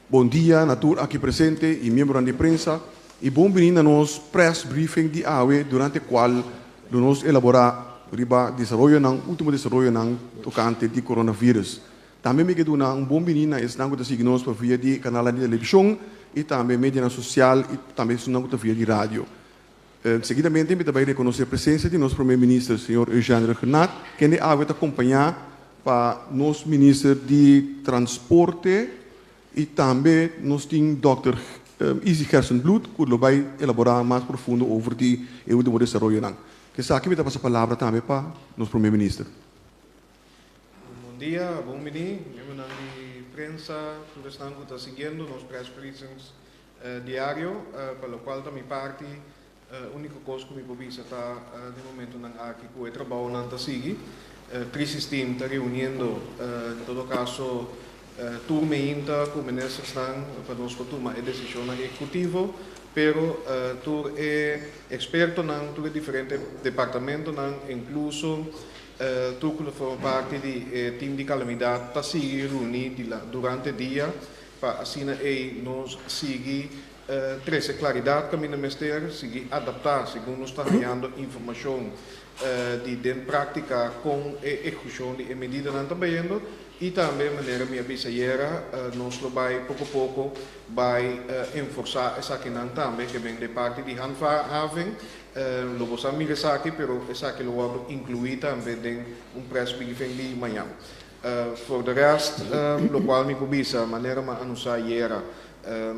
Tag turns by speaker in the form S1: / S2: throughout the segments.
S1: Bon dia na tur aki presente i miembronan di prensa i bon bini na nos press briefing di awe durante kual lo nos elaborá riba desaroyonan, último desaroyonan tokante di coronavirus. Tambe mi ke duna un bon bini na esnan ku ta sigui nos pa via di kanalnan di televishon i tambe medianan sosial i tambe esunnan ku ta via di radio. Seguidamente mi ta bai rekonosé presensia di nos Prome Minister señor Eugène Rhuggenaath kende awe ta kompañá pa nos Minister di Transporte i tambe nos tin Dòkter Izzy Gerstenbluth ku lo bai elaborá mas profundo over di e último desaroyonan. Esaki mi ta pasa palabra tambe pa nos Prome Minister.
S2: Bon dia, bon bini, miembronan di prensa, tur esnan ku ta siguiendo nos press briefings diario. Pa lokual ta mi parti, úniko kos ku mi por bisa ta den momentunan aki ku e trabounan ta sigui. Crisis team ta reuniendo en todo kaso tur meinta ku ministersnan pa nos por tuma e desishonnan ehekutivo, pero tur e ekspertonan, tur e diferente departamentonan, inkluso tur ku ta forma parti di e team di kalamidat ta sigui reuní durante dia pa asina ei nos sigui trese klaridat kaminda mester, sigui adaptá segun nos ta hañando informashon di den práktika kon e ehekushon di e medidanan ta bayendo i tambe manera mi a bisa ayera nos lo bai poko poko bai enforsá esakinan tambe ke ben den parti di handhaving. Lo bo sa mira esaki, pero esaki lo wòrdu inkluí tambe den un press briefing di mañan. For de rest, lokual mi por bisa, manera mi a anunsiá ayera,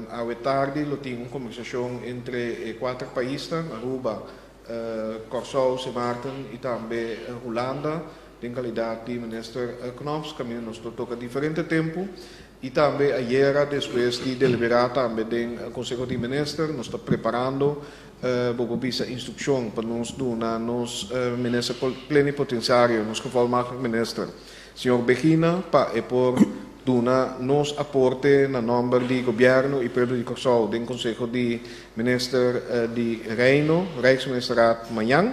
S2: awe tardi lo tin un kombersashon entre e kuater paisnan, Aruba, Kòrsou, Sint Maarten i tambe Hulanda, den kalidat di Minister Knops, kaminda nos lo toka diferente tempu. I tambe ayera despues di deliberá tambe den Konseho di Minister, nos ta preparando Bo por bisa instrukshon pa nos duna nos Minister Plenipotensiario, nos Gevolmachtigd Minister, señor Begina, pa e por duna nos aporte na nòmber di Gobièrnu i pueblo di Kòrsou den Konseho di Minister di Reino, Rijksministerraad, mañan.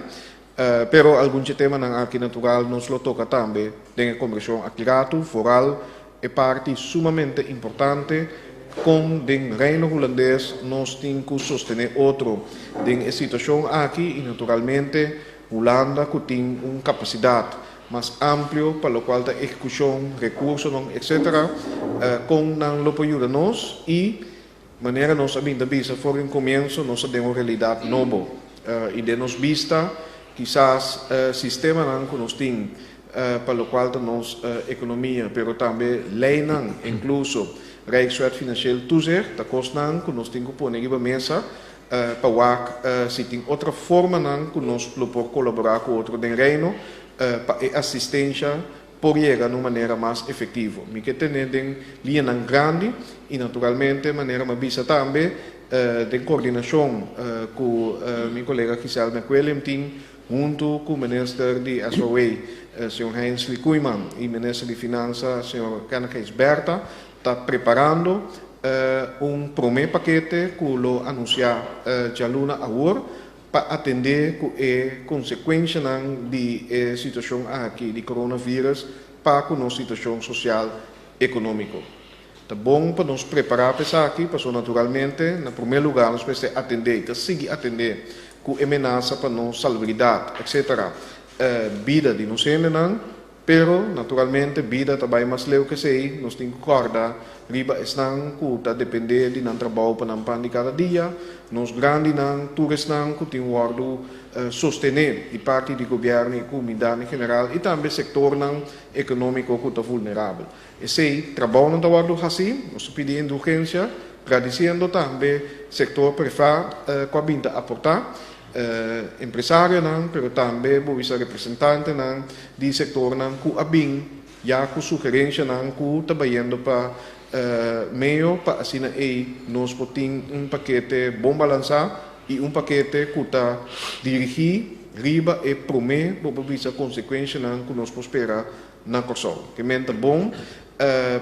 S2: Pero algun dje temanan aki natural nos lo toka tambe den e kombershon aki ratu, foral e parti sumamente importante kon den Reino Hulandes nos tin ku sostené otro den e situashon aki i naturalmente Hulanda ku tin un kapasidat mas amplio pa lokual ta ehekushon, rekursonan etc. Kon nan lo por yuda nos i manera nos a bin ta bisa for di un komienso nos ta den un realidat nobo i den nos bista kisas sistemanan ku nos tin pa lokual ta nos ekonomia pero tambe leinan inkluso Rijkswet Financieel Toezicht ta kosnan ku nos tin ku pone riba mesa pa wak si tin otro formanan ku nos lo por kolaborá ku otro den Reino pa e asistensha por yega na un manera mas efektivo. Mi ke tene den liñanan grandi i naturalmente manera mi a bisa tambe den kordinashon ku mi kolega Giselle McWilliam tin huntu ku minister di SOA señor Hensley Koeiman i minister di Finansa señor Kenneth Gijsbertha ta preparando un promé pakete ku lo anunsiá djaluna awor pa atendé ku e konsekuenshanan di e situashon aki di coronavirus pa ku nos situashon sosial ekonómiko. Ta bon pa nos prepará pa esaki, pasobra naturalmente na promé lugá nos mester atendé i ta sigui atendé ku e menasa pa nos salubridat, etcetera, bida di nos hendenan. Pero, naturalmente, bida ta bai mas leu ku esei. Nos tin ku kòrda riba esnan ku ta dependé di nan trabou pa nan pan di kada dia, nos grandinan, tur esnan ku tin wòrdu sostené di parti di gobièrnu i kumidat en general i tambe sektornan ekonómiko ku ta vulnerabel. Esei trabounan ta wòrdu hasí, nos ta pidi indulgensia, gradisiendo tambe sektor privá ku a bin ta aportá. Empresarionan, pero tambe bo bisa representantenan di sektornan ku a bin ya ku sugerencianan ku ta bayendo pa medio pa asina ei nos por tin un pakete bon balansá i un pakete ku ta dirigí riba e promé bo por bisa konsekuenshanan ku nos por spera na Kòrsou. Ke men ta bon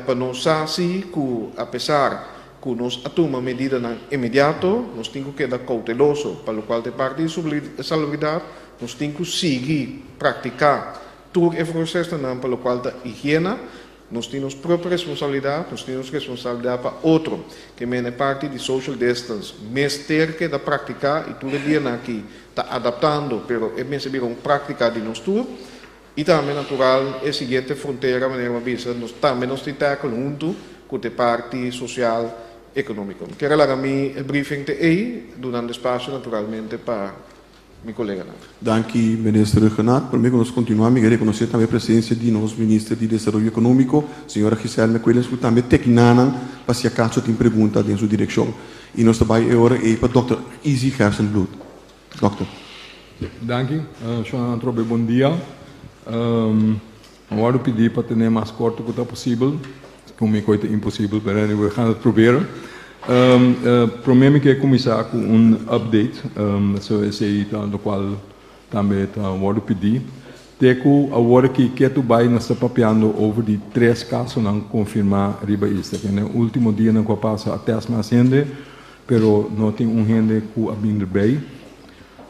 S2: pa nos sa si ku apesar ku nos a tuma medidanan inmediato, nos tin ku keda kouteloso pa lokual ta e parti di salubridat, nos tin ku sigui praktiká tur e prosesonan pa lokual ta higiena. Nos tin nos propio responsabilidat, nos tin nos responsabilidat pa otro. Ke men e parti di social distance mester keda praktiká i tur e dianan aki ta adaptando, pero e mester bira un práktika di nos tur. I tambe natural e siguiente frontera manera mi a bisa nos tambe nos tin tackle huntu ku ta e parti sosial ekonómiko. Mi kier a laga mi briefing te ei dunando espasio naturalmente pa mi koleganan.
S1: Danki Minister Rhuggenaath. Prome ku nos kontinuá mi ke rekonosé tambe e presensia di nos Minister di Desaroyo Ekonómiko, señora Giselle McWilliams ku tambe teknanan pa si akaso tin pregunta den su direkshon. I nos ta bai e ora ei pa Dòkter Izzy Gerstenbluth. Dòkter.
S3: Danki, Shona Antrobe. Bon dia. Mi wòrdu pidí pa tene mas korto ku ta posibel. Ku mi koi ta imposibel, pero anyway, we gaan het proberen. Promé mi ke kuminsá ku un update, so esei ta lokual tambe ta wòrdu pidí. Te ku awor aki ketu bai nos ta papiando over di tres kasonan konfirmá riba isla. Kende último dianan ku a pasa a tèst mas hende, pero no tin un hende ku a bin derbei.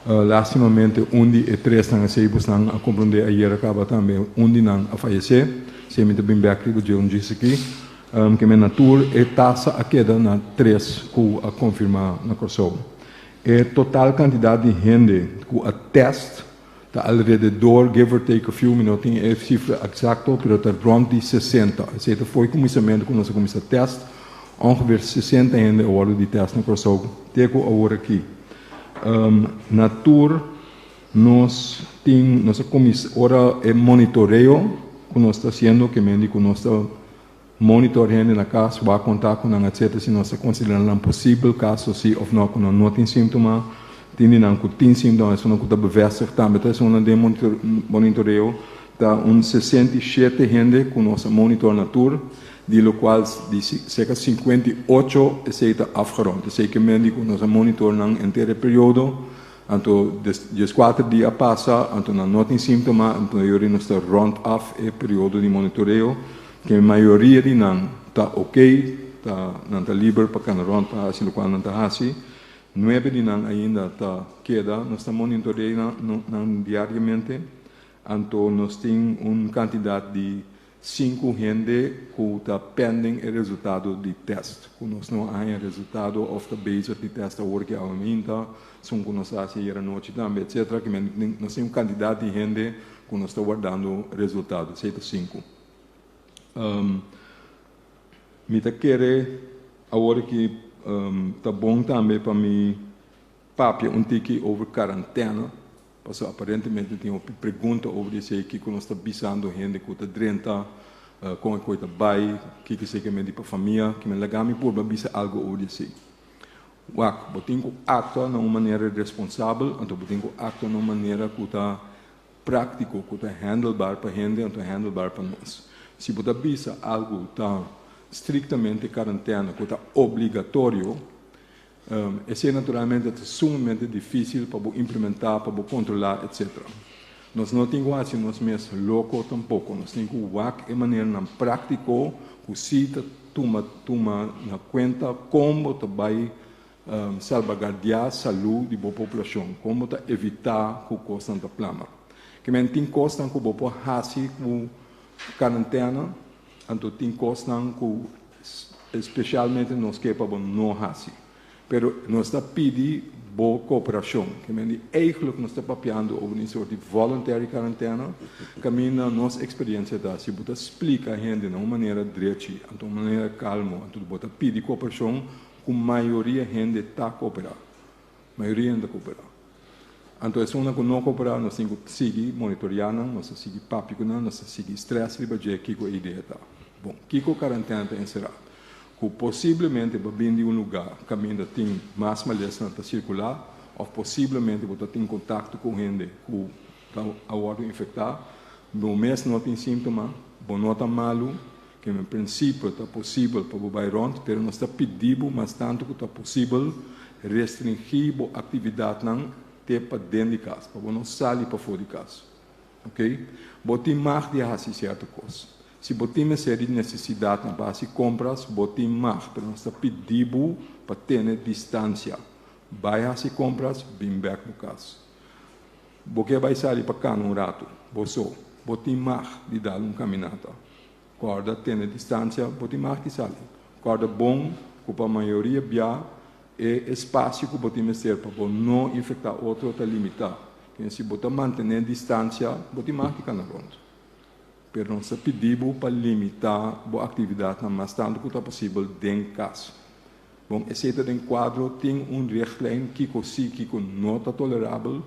S3: Lastimamente un di e tresnan esei bosnan a komprondé ayera kaba tambe un di nan a fayesé. Esei mi ta bin bèk riba dje un djis aki. Ke men na tur e tasa a keda na tres ku a konfirmá na Kòrsou. E total kantidat di hende ku a tèst ta alrededor, give or take a few, mi no tin e sifra eksakto, pero ta rònt di 60. Esei ta fo'i kuminsamentu ku nos a kuminsá tèst, ongeveer 60 hende a wòrdu di tèst na Kòrsou te ku awor aki. Na tur nos tin, nos a kuminsá, ora e monitoreo ku nos ta hasiendo, ke men di ku nos ta monitor hende na kas, wak kontak ku nan etcetera, si nos ta konsiderá nan posibel kaso si òf no ku nan no tin síntoma, tin di nan ku tin síntoma, esunnan ku ta bevestig tambe ta esunnan den monitoreo, ta un 67 hende ku nos a monitor na tur. Di lokual di serka 58 esei ta afgerond. Esei ke men di ku nos a monitor nan henter e periodo, anto 14 dia a pasa, anto nan no tin síntoma, anto yori nos ta rond af e periodo di monitoreo, ke mayoria di nan ta ok, ta nan ta liber pa kana rond pa hasi lokual nan ta hasi. Nuebe di nan ainda ta keda, nos ta monitorea nan diariamente, anto nos tin un kantidat di Sinku hende ku ta pending e resultado di tèst, ku nos no a haña resultado òf ta bezig di tèst awor ki awe mainta, esun ku nos a hasi ayer anochi tambe etcetera, ki men nos tin un kantidat di hende ku nos ta wardando resultado, esei ta sinku. Mi ta kere awor ki ta bon tambe pa mi papia un tiki over karantena. Pasobra aparentemente tin hopi pregunta over di esei, kiko nos ta bisando hende ku ta drenta, kon e koi ta bai, kiko esei ke menti pa famia, ke men laga mi purba bisa algu over di esei. Wak, bo tin ku aktua na un manera responsabel, anto bo tin ku aktua na un manera ku ta práktiko, ku ta handelbaar pa hende, anto handelbaar pa nos. Si bo ta bisa algu ta striktamente karantena ku ta obligatorio, Esei naturalmente ta sumamente difísil pa bo implementá, pa bo kontrolá, etcétera. Nos no tin ku hasi nos mes loko tampoko. Nos tin ku wak e maneranan práktiko ku sí ta tuma tuma na kuenta kon bo ta bai salbagardiá salú di bo poblashon, kon bo ta evitá ku kosnan ta plama. Ke men tin kosnan ku bo por hasi ku karantena, anto tin kosnan ku Especialmente nos ke pa bo no haci. Pero nos ta pidi bo cooperacion. Ke men di eigenlijk nos ta papiando over un soort di voluntary quarantena, caminda nos experiencia ta si bo ta splica hende na un manera drechi, anto un manera calmo, anto bo ta pidi cooperacion, cu mayoria hende ta coopera. Mayoria hende ta coopera. Anto esunnan cu no coopera nos tin cu sigui monitorea nan, nos ta sigui papia cu nan, nos ta sigui stress riba dje kico e idea ta. Bon, kico cuarentena ta encera? Cu posiblemente bo bin di un lugar caminda tin mas malesnan ta circula of posiblemente bo ta tin contacto cu hende cu ta a wordo infecta, bo mes no tin sintoma, bo no ta malu, ke en principio ta posibel pa bo bai rond, pero nos ta pidi bo mas tanto cu ta posibel restringi bo actividadnan te paden di cas, pa bo no sali pafó di cas. Ok? Bo tin mag di haci cierto cos. Si bo tin mester di necesidadnan pa haci compras, bo tin mag, pero nos ta pidi bo pa tene distancia. Bai haci compras, bin bek bo cas. Bo ke bai sali pa cana un rato, bo so, bo tin mag di dal un caminata. Kòrda tene distansia, bo tin mag di sali. Kòrda bon ku pa mayoria bia e espasio ku bo tin mester pa bo no infektá otro ta limitá. Kende si bo ta mantené distansia, bo tin mag di kana rònt. Pero nos ta pidi bo pa limitá bo aktividatnan mas tantu ku ta posibel den kas. Bon, esei ta den kuadro tin un richtlijn kiko si, kiko no ta tolerabel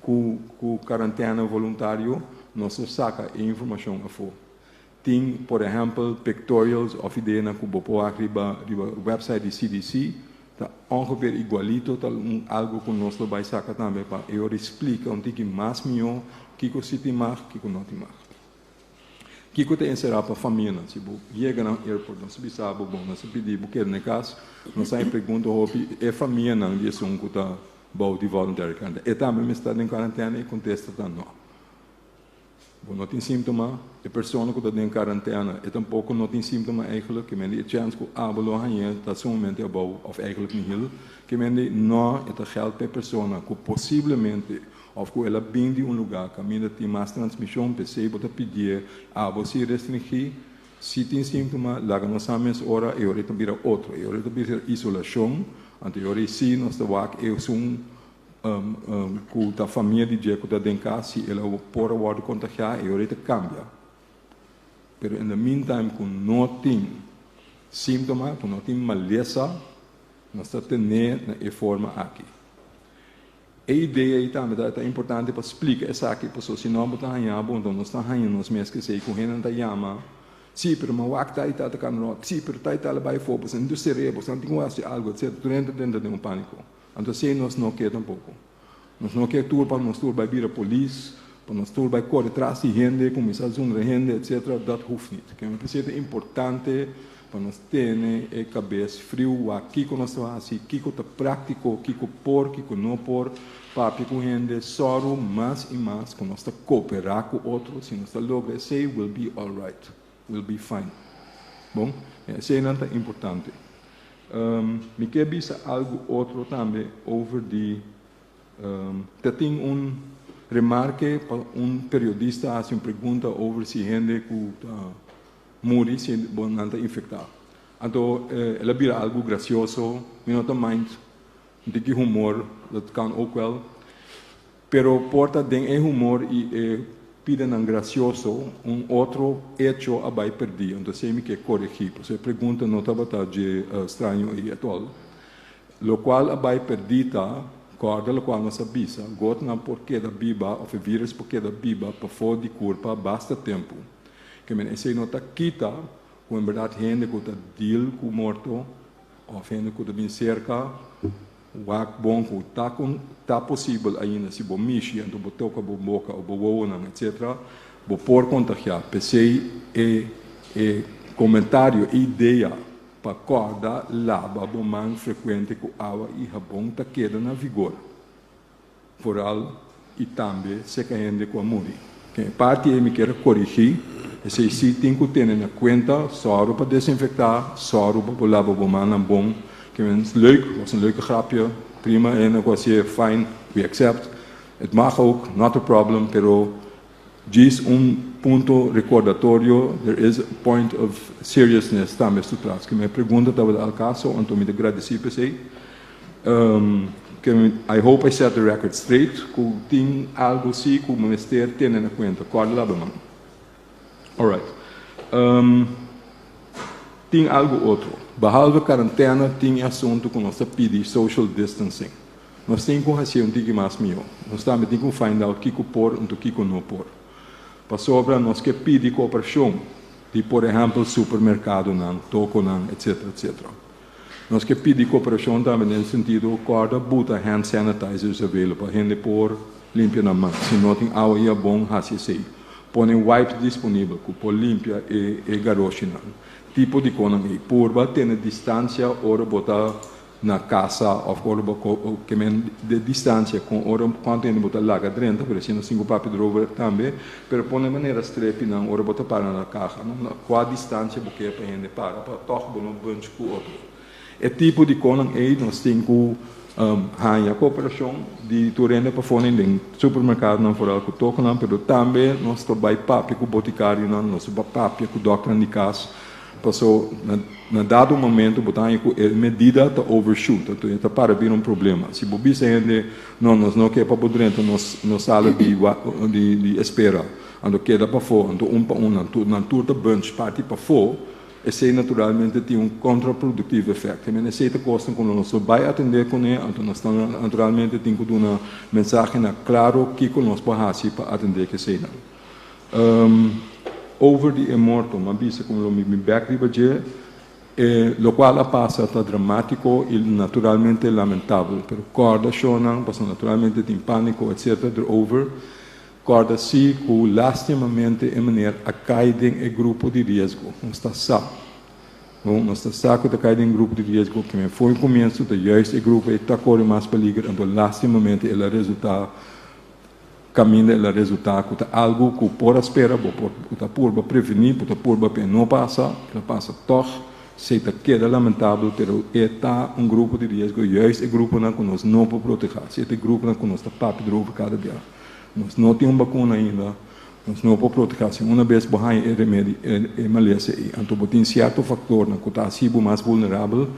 S3: ku ku karantèna voluntario, nos lo saka e informashon afó. Tin por ehèmpel pictorials òf ideanan ku bo por wak riba riba wèpsait di CDC, ta ongeveer igualito, ta un algu ku nos lo bai saka tambe pa e ora splika un tiki mas mihó kiko si tin mag, kiko no tin mag. Kiko ta enserá pa famianan? Si bo yega na un airport, nos ta bisa bo, bon, nos ta pidi bo keda na e kas, nos a pregunta hopi e famianan di esun ku ta bou di voluntary quarantine. E tambe mester ta den quarantena? E kontesta ta no. Bo no tin síntoma, e persona ku ta den karantena e tampoko no tin síntoma eigenlijk, ke mende e chèns ku abo lo hañ'é ta sumamente abou òf eigenlijk nihil. Ke mende no e ta gèld pa e persona ku posiblemente òf ku el a bin di un lugá kaminda tin mas transmishon, p'esei bo ta pidié abo si restringí. Si tin síntoma, laga nos sa mes ora, e ora ei ta bira otro, e ora ei ta bira isolashon, anto e ora ei sí nos ta wak esun ku ta famia di dje ku ta den kas, si el a por a wòrdu kontagiá, e ora ei ta kambia. Pero in the meantime ku no tin síntoma, ku no tin malesa, nos ta ten'é na e forma aki. E idea ei tambe ta importante pa splika esaki, pasobra si no bo ta haña bo, anto nos ta haña nos mes kesei ku hendenan ta yama, Sí, pero mi a wak ta i ta ta kanda rònt, sí, pero ta i ta la bai afó, boso no tin ser'é, boso no tin ku hasi algu, etcetera. Tur hende ta drenta den un pániko. Anto esei nos no ke tampoko. Nos no ke tur pa nos tur bai bira polis, pa nos tur bai kore tras di hende, kuminsá zundra hende, etcetera. Dat hoeft niet. Ke mi pensé ta importante pa nos tene e kabes friu wak kiko nos ta hasi, kiko ta práktiko, kiko por, kiko no por, papia ku hende, sòru mas i mas ku nos ta kooperá ku otro. Si nos ta logra esei, we'll be alright, we'll be fine. Bon, eseinan ta importante. Mi ke bisa algu otro tambe over di ta tin un remarke pa un periodista a hasi un pregunta over si hende ku ta muri si bo nan ta infektá. Anto el a bira algu gracioso, mi no ta mind, un tiki humor, dat kan ook wel. Pero por ta den e humor i e pidanan gracioso un otro hecho a bai perdí, anto esei mi ke koregí, pasobra e pregunta no tabata dje straño ei at all. Lokual a bai perdí ta, kòrda lokual nos a bisa, gotnan por keda biba òf e vírus por keda biba pafó di kurpa basta tempu. Ke men esei no ta kita ku en bèrdat hende ku ta deal ku morto òf hende ku ta bin serka Wak bon ku ta kon ta posibel ainda si bo mishi anto bo toka bo boka o bo wowonan etc. Bo por kontagiá. P'esei e e komentario, e idea pa kòrda laba bo man frekuente ku awa i habon ta keda na vigor. Vooral i tambe seka hende ku a muri. Ken e parti ei mi kier a korigí, esei sí tin ku tene na kuenta, sòru pa desinfektá, sòru pa bo laba bo mannan bon. Ke men leuk, was een leuke grapje, prima, hende ku hasié, fijn, we accept. Het mag ook, not a problem, pero djis un punto recordatorio, there is a point of seriousness tambe su tras. Ke men pregunta tabata al kaso, anto mi ta gradisí p'esei. I hope I set the record straight ku tin algu si ku mester tene na kuenta. Kòrda laba man. Alright. Tin algu otro. Behalve karantena tin e asuntu ku nos ta pidi social distancing. Nos tin ku hasié un tiki mas mihó. Nos tambe tin ku find out kiko por anto kiko no por. Pasobra nos ke pidi kooperashon di por ehèmpel supermerkadonan, tokonan, etcetera, etcetera. Nos ke pidi koperashon tambe den sentido kòrda buta hand sanitizers available pa hende por limpia nan man. Si no tin awa i habon hasi esei. Pone wipes disponibel ku por limpia e e garoshinan. Tipo di konan ei. Purba tene distansia ora bo ta na kasa òf ora bo ke men de distansia kon ora kuantu hende bo ta laga drenta pero esei nos tin ku papia erover tambe pero pone manera strepinan ora bo ta para na kaha no kua distansia bo ke pa hende para pa tòg bo no bunch ku otro. E tipo di konan ei nos tin ku. Haña kooperashon di tur hende pafó den den supermerkadonan foral ku tokonan, pero tambe nos ta bai papia ku botikarionan, nos ta bai papia ku dòkternan di kas, paso na na dado momento bo ta haña ku e medida ta overshoot, anto e ta para bira un problema. Si bo bisa hende, no nos no ke pa bo drenta nos nos sala di di di espera, anto keda pafó, anto un pa un nan tur nan tur ta bunch parti pafó, Esei naturalmente tin un contraproductief effect. Hemen esei ta cosnan cu nos lo bay atende cune, anto nos ta naturalmente tin cu duna mensahenan claro kico nos por haci pa atende cu eseinan. Over di e morto, m'a bisa cu lo mi bin bek riba dje, e locual a pasa ta dramatico y naturalmente lamentabel, pero corda shownan, pasobra naturalmente tin panico etc. Erover. Kòrda sí ku lástimamente e meneer a kai den e grupo di riesgo. Nos ta sa. Bon, nos ta sa ku ta kai den grupo di riesgo, kimen for e komienso ta juist e grupo ei ta kore mas peliger, anto lástimamente el a resultá kaminda el a resultá ku ta algu ku por a spera, bo por bo ta purba prevení, bo ta purba pa e no pasa, el a pasa tòg, esei ta keda lamentabel, pero e ta un grupo di riesgo, juist e gruponan ku nos no por protehá, si e ta e gruponan ku nos ta papia erover kada bia. Nos no tin un bakuna ainda, nos no por protehá. Si una bes bo haña e remedi, e malesa ei, anto bo tin sierto faktornan ku ta hasi bo mas vulnerabel,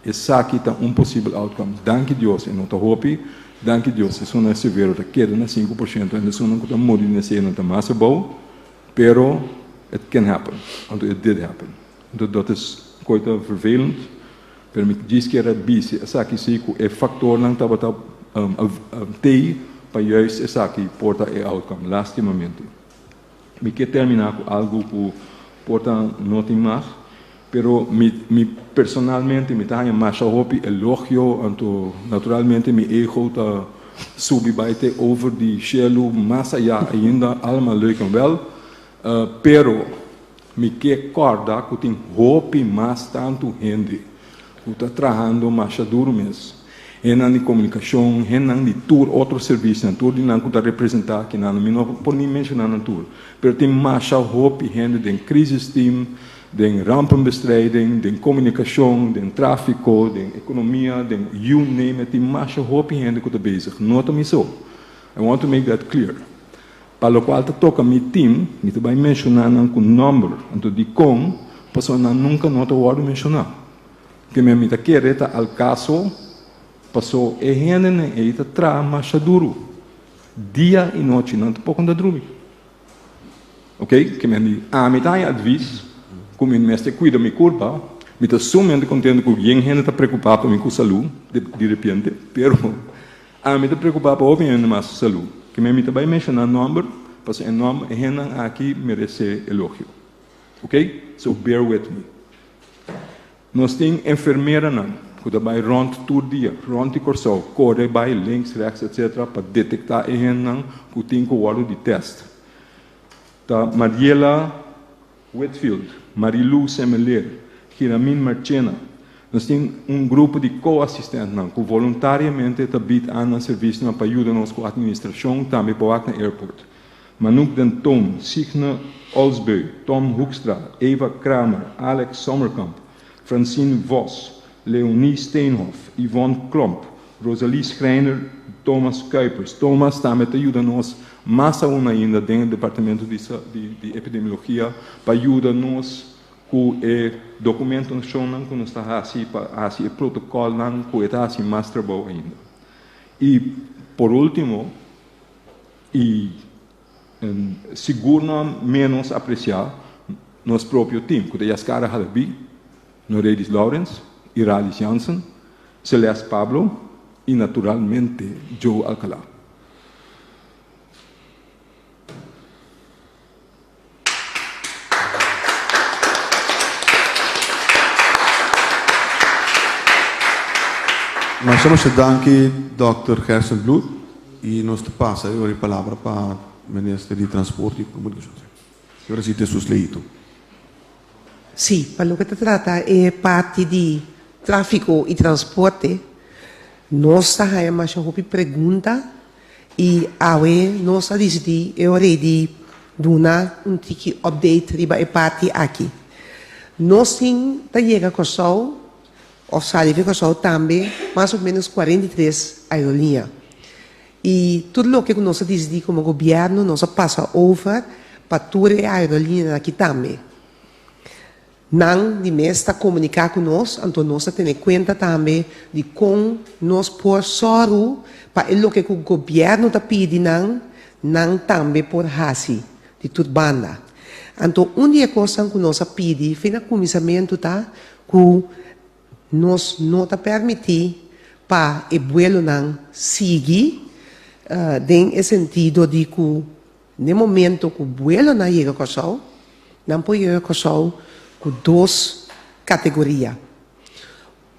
S3: esaki ta un posibel outcome. Danki Dios e no ta hopi, danki Dios esunnan severo ta keda na 5% en esunnan ku ta muri den esei nan ta mas abou, pero it can happen, anto it did happen. Anto dat is koe ta vervelend, pero mi djis kier a bisa esaki si ku e faktornan tabata tei pa juist esaki por ta e outcome, lastimamente. Mi ke termina ku algu ku por ta no tin mas, pero mi mi personalmente mi ta haña masha hopi elogio, anto naturalmente mi ego ta subi bai te over di shelu mas aya ainda, allemaal leuk en wel, pero Mi ke kòrda ku tin hopi mas tantu hende ku ta trahando masha duru mes, hendenan di komunikashon, hendenan di tur otro servisionan, tur di nan ku ta representá akinan, mi no por ni menshoná nan tur, pero tin masha hopi hende den crisis team, den rampenbestrijding, den komunikashon, den tráfiko, den ekonomia, den you name it, tin masha hopi hende ku ta bezig, no ta mi so. I want to make that clear. Pa lokual ta toka mi tim, mi ta bai menshoná nan ku nòmber. Anto dikon? Pasobra nan nunka no ta wòrdu menshoná. Primer mi ta kere ta al kaso paso e hendenan ei ta traha masha duru, dia i nochi, nan tampoko no ta drumi. Oke, ke men di ami ta haña advis ku mi mester kuida mi kurpa, mi ta sumamente kontento ku yen hende ta preokupá pa mi ku salú di repente, pero Ami ta preocupa pa hopi hende mas su salud. Kimen mi ta bay menciona nomber, pasobra e nomber e hendenan aki merece elogio. Ok? So bear with me. Nos tin enfermeranan cu ta bay rond tur dia, rond di Corsou, core bay links, rechts, etc. Pa detecta e hendenan cu tin cu wordo di test. Ta Mariela Whitfield, Marilou Semeleer, Giramin Marchena. Nos tin un grupo di co-assistentnan cu voluntariamente ta bid aan nan servicionan pa yuda nos cu administracion, tambe pa wak na airport. Manouk den Toom, Signe Olsbeu, Tom Hoekstra, Eva Kramer, Alex Sommerkamp, Francine Vos, Leonie Steenhof, Yvonne Klomp, Rosalie Schreiner, Thomas Kuipers. Thomas tambe ta yuda nos mas aun ainda den e departamento di di epidemiologia pa yuda nos ku e dokumentoshonnan ku nos ta hasi pa hasi e protokolnan ku e ta hasi mas trabou ainda. I por ultimo i sigur no menos apresiá nos propio team ku ta Yaskara Halabi, Noredis Lourens, Iralis Jansen, Celeste Pablo y naturalmente Joe Alcalá.
S1: Masha masha danki Dòkter Gerstenbluth y nos ta pasa e ora e palabra pa Minister di Transporte y Comunicacion. Señora Cita Jesus Leito.
S4: Sí, pa loke ta trata e parti di tráfiko i transporte, nos ta haña masha hopi pregunta i awe nos a disidí e ora ei di duna un tiki update riba e parti aki. Nos tin ta yega Kòrsou. òf sali for Kòrsou tambe mas o ménos 43 aerolínea. I tur loke ku nos a disidí komo gobièrnu nos a pasa over pa tur e aerolíneanan aki tambe. Nan di mes ta komuniká ku nos, anto nos ta tene kuenta tambe di kon nos por sòru pa e loke ku gobièrnu ta pidi nan, nan tambe por hasi di tur banda. Anto un di e kosnan ku nos a pidi fin na kuminsamentu ta ku nos no ta pèrmití pa e buelonan sigui den e sentido di ku N'e momento ku buelonan yega Kòrsou, nan por yega Kòrsou ku dos kategoria.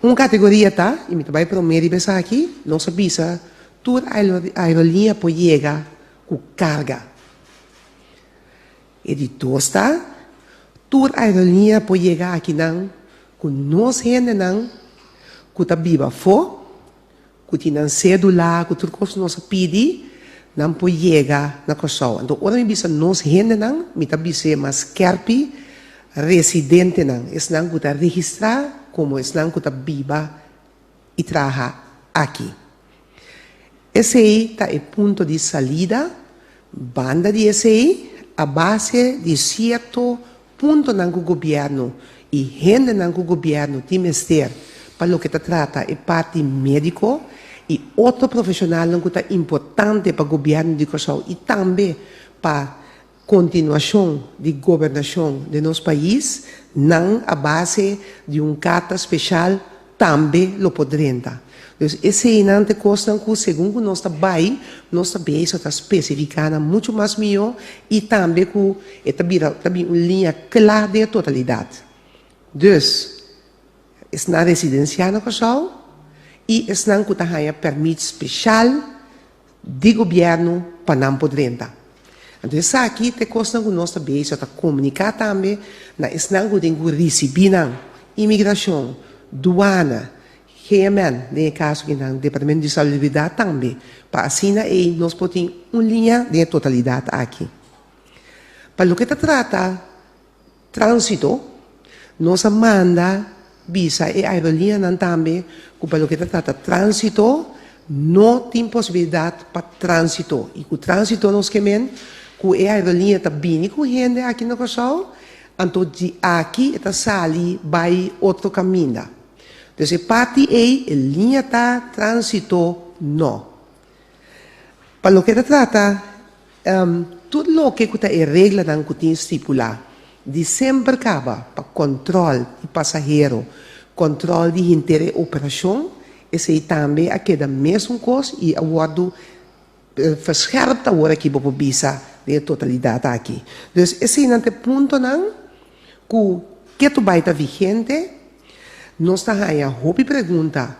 S4: Un kategoria ta, i mi ta bai promé riba esaki, nos a bisa tur aerolínea por yega ku karga. E di dos ta, tur aerolínea por yega akinan ku nos hendenan ku ta biba afó, Ku tin nan sédula, ku tur kos nos a pidi, nan por yega na Kòrsou. Anto ora mi bisa nos hendenan, mi ta bis'é mas skèrpi residentenan, esnan ku ta registrá komo esnan ku ta biba i traha aki. Esei ta e punto di salida, banda di esei, a base di sierto Puntonan ku gobièrnu i hendenan ku gobièrnu tin mester pa loke ta trata e parti médiko i otro profeshonalnan ku ta importante pa gobièrnu di Kòrsou i tambe pa kontinuashon di gobernashon den nos pais, nan a base di un karta speshal tambe lo por drenta. Dus eseinan ta e kosnan ku segun ku nos ta bai, nos ta bezig ta spesifiká nan muchu mas mihó i tambe ku e ta bira ta bin un liña kla den e totalidat. Dus, esnan residensiá na Kòrsou i esnan ku ta haña pèrmit speshal di gobièrnu pa nan por drenta. Anto esaki ta e kosnan ku nos ta bezig ta komuniká tambe na esnan ku tin ku risibí nan, imigrashon, duana, GMN, den e kaso ki nan Departamento di Salubridat tambe, pa asina ei nos por tin un liña den e totalidat aki. Pa loke ta trata Tránsito, Nos a manda bisa e aerolíneanan tambe ku pa loke ta trata tránsito no tin posibilidat pa tránsito. I ku tránsito nos ke men ku e aerolínea ta bini ku hende aki na Kòrsou, anto di aki e ta sali bai otro kaminda. Dus e parti ei e liña ta tránsito no. Pa loke ta trata tur loke ku ta e reglanan ku tin stipulá di semper kaba pa kòntròl di pasahero, kòntròl di henter e operashon, esei tambe a keda mesun kos i a wòrdu verschèrpt awor aki bo por bisa den e totalidat aki. Dus eseinan ta e puntonan ku ketu bai ta vigente. Nos ta haña hopi pregunta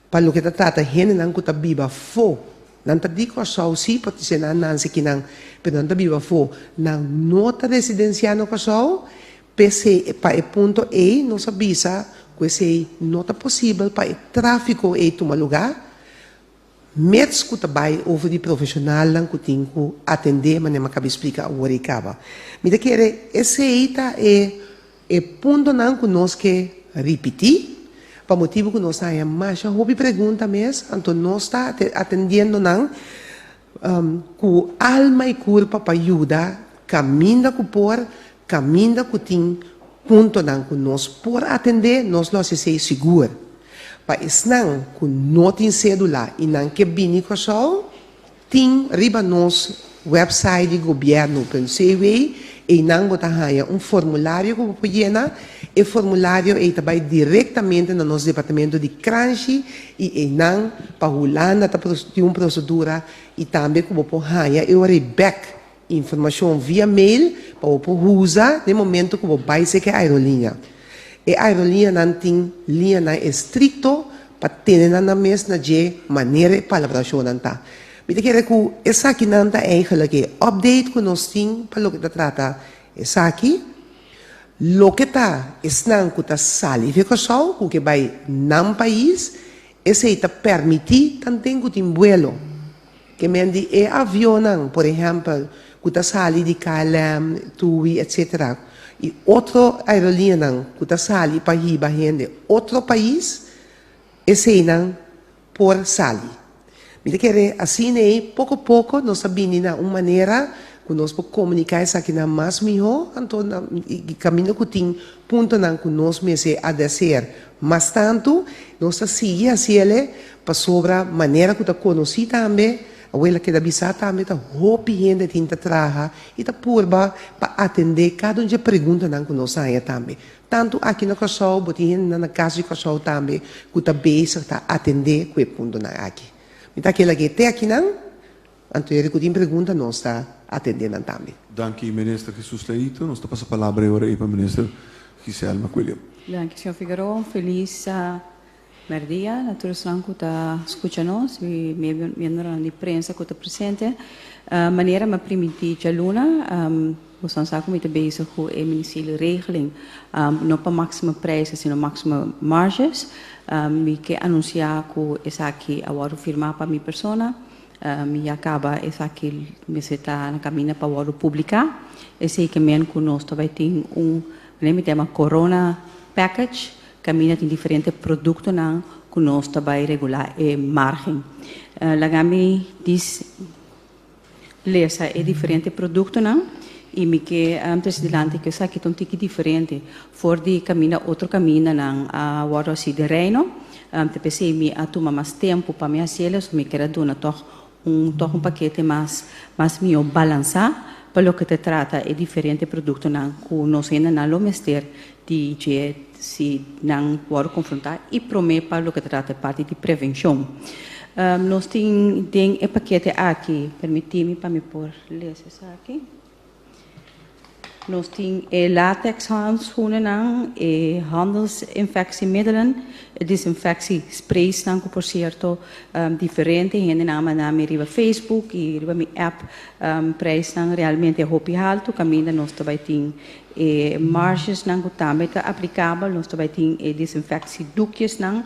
S4: Pa loke ta trata hendenan ku ta biba afó, nan ta di Kòrsou sí, por dise nan nanse kinan, pero nan ta biba afó, nan no ta residensiá na Kòrsou, p'esei pa e punto ei nos a bisa ku esei no ta posibel pa e tráfiko ei tuma lugá, mets ku ta bai over di profeshonalnan ku tin ku atendé manera mi a kaba di splika awor ei kaba. Mi ta kere esei ta e. E puntonan ku nos ke ripití, pa motibu ku nos ta haña masha hopi pregunta mes, anto nos ta atendiendo nan ku alma i kurpa pa yuda kaminda ku por, kaminda ku tin puntonan ku nos por atendé, nos lo hasi esei sigur. Pa esnan ku no tin sédula i nan ke bini Kòrsou, Tin riba nos website di gobierno punt cw, einan bo ta haña un formulario ku bo por yena. E formulario ei ta bai direktamente na nos departamento di Kranshi i einan pa Hulanda ta tin un prosedura i tambe ku bo por haña e ora ei bèk informashon via mail pa bo por usa den momento ku bo bai seka e aeroliña. E aeroliñanan tin liñanan estrikto pa tene nan nan mes na dje manera e palabrashonnan ta. Mi ta kere ku esakinan ta eigenlijk e update ku nos tin pa loke ta trata esaki. Loke ta esnan ku ta sali di Kòrsou ku ke bai nan pais, esei ta pèrmití tanten ku tin buelo. Ke men di e avionnan, por ehèmpel, ku ta sali di KLM, TUI, etsetera, i otro aerolíneanan ku ta sali pa hiba hende otro pais. Eseinan por sali. Mi ta kere asina ei poko poko nos ta bini na un manera ku nos por komuniká esakinan mas mihó, anto na kaminda ku tin puntonan ku nos mester adreser mas tantu, nos ta sigui hasi el'e pasobra manera ku ta konosí tambe, awel a keda bisá tambe ta hopi hende tin ta traha i ta purba pa atendé kada un dje preguntanan ku nos haña tambe. Tantu aki na Kòrsou, bo tin hendenan na kas di Kòrsou tambe ku ta bezig ta atendé ku e puntonan aki. Mi ta keda ke te akinan, anto hende ku tin pregunta nos ta atendé nan tambe.
S1: Danki Minister Jesus Leito. Nos ta pasa palabra e ora ei pa Minister Giselle McWilliam.
S5: Danki señor Figueroa. Un felis merdia na tur esnan ku ta skucha nos i miembronan di prensa ku ta presente. Manera mi a primintí djaluna, boso sa ku mi ta bezig ku e ministerio regeling, no pa máximo prijzen sino máximo marges. Mi ke anunsiá ku esaki a wòrdu firmá pa mi persona. Mi ya kaba esaki mester ta na kaminda pa wòrdu publiká. Esei ke men ku nos ta bai tin un, manera mi ta yama corona package. Kaminda tin diferente produktonan ku nos ta bai regulá e margen. Laga mi dis lesa e diferente produktonan i mi ke trese dilanti ku esaki ta un tiki diferente for di kaminda otro kamindanan a wòrdu hasi den Reino. Ta p'esei mi a tuma mas tempu pa mi hasi el, mi ker a duna tòg un tòg un pakete mas mas mihó balansá pa loke ta trata e diferente produktonan ku nos hendenan lo mester di dje si nan wòrdu konfrontá i promé pa loke ta trata e parti di prevenshon. Nos tin den e pakete aki, permití mi pa mi por lesa esaki. Nos tin e latex handschoenennan, e handelsinfectiemiddelen, e disinfectiespraysnan ku por sierto diferente hendenan a manda mi riba Facebook i riba mi app prijsnan realmente hopi haltu kaminda nos ta bai tin e margesnan ku tambe ta aplikabel, nos ta bai tin e disinfectiedoekjesnan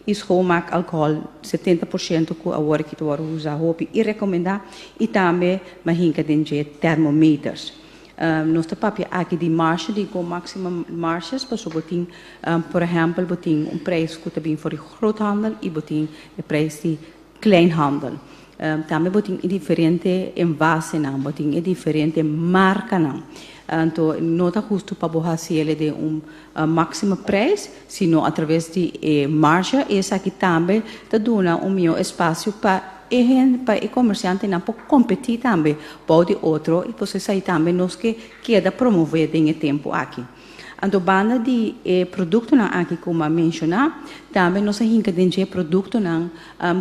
S5: i schoonmaakalcohol 70% ku awor aki ta wòrdu usa hopi i rekomendá i tambe mahinka den dje termometers. Nos ta papia aki di marge, di kon maximum marges, pasobra bo tin, por ehèmpel, bo tin un prijs ku ta bin for di groothandel i bo tin e prijs di kleinhandel. Tambe bo tin e diferente envasenan, bo tin e diferente markanan. Anto no ta hustu pa bo hasi el den un máximo prijs, sino a traves di e marge. Esaki tambe ta duna un mihó espasio pa e hende, pa e komersiantenan por kompetí tambe bou di otro i pues esei tambe nos ke keda promové den e tempu aki. Anto banda di e produktonan aki ku mi a menshoná, tambe nos a hinka den dje produktonan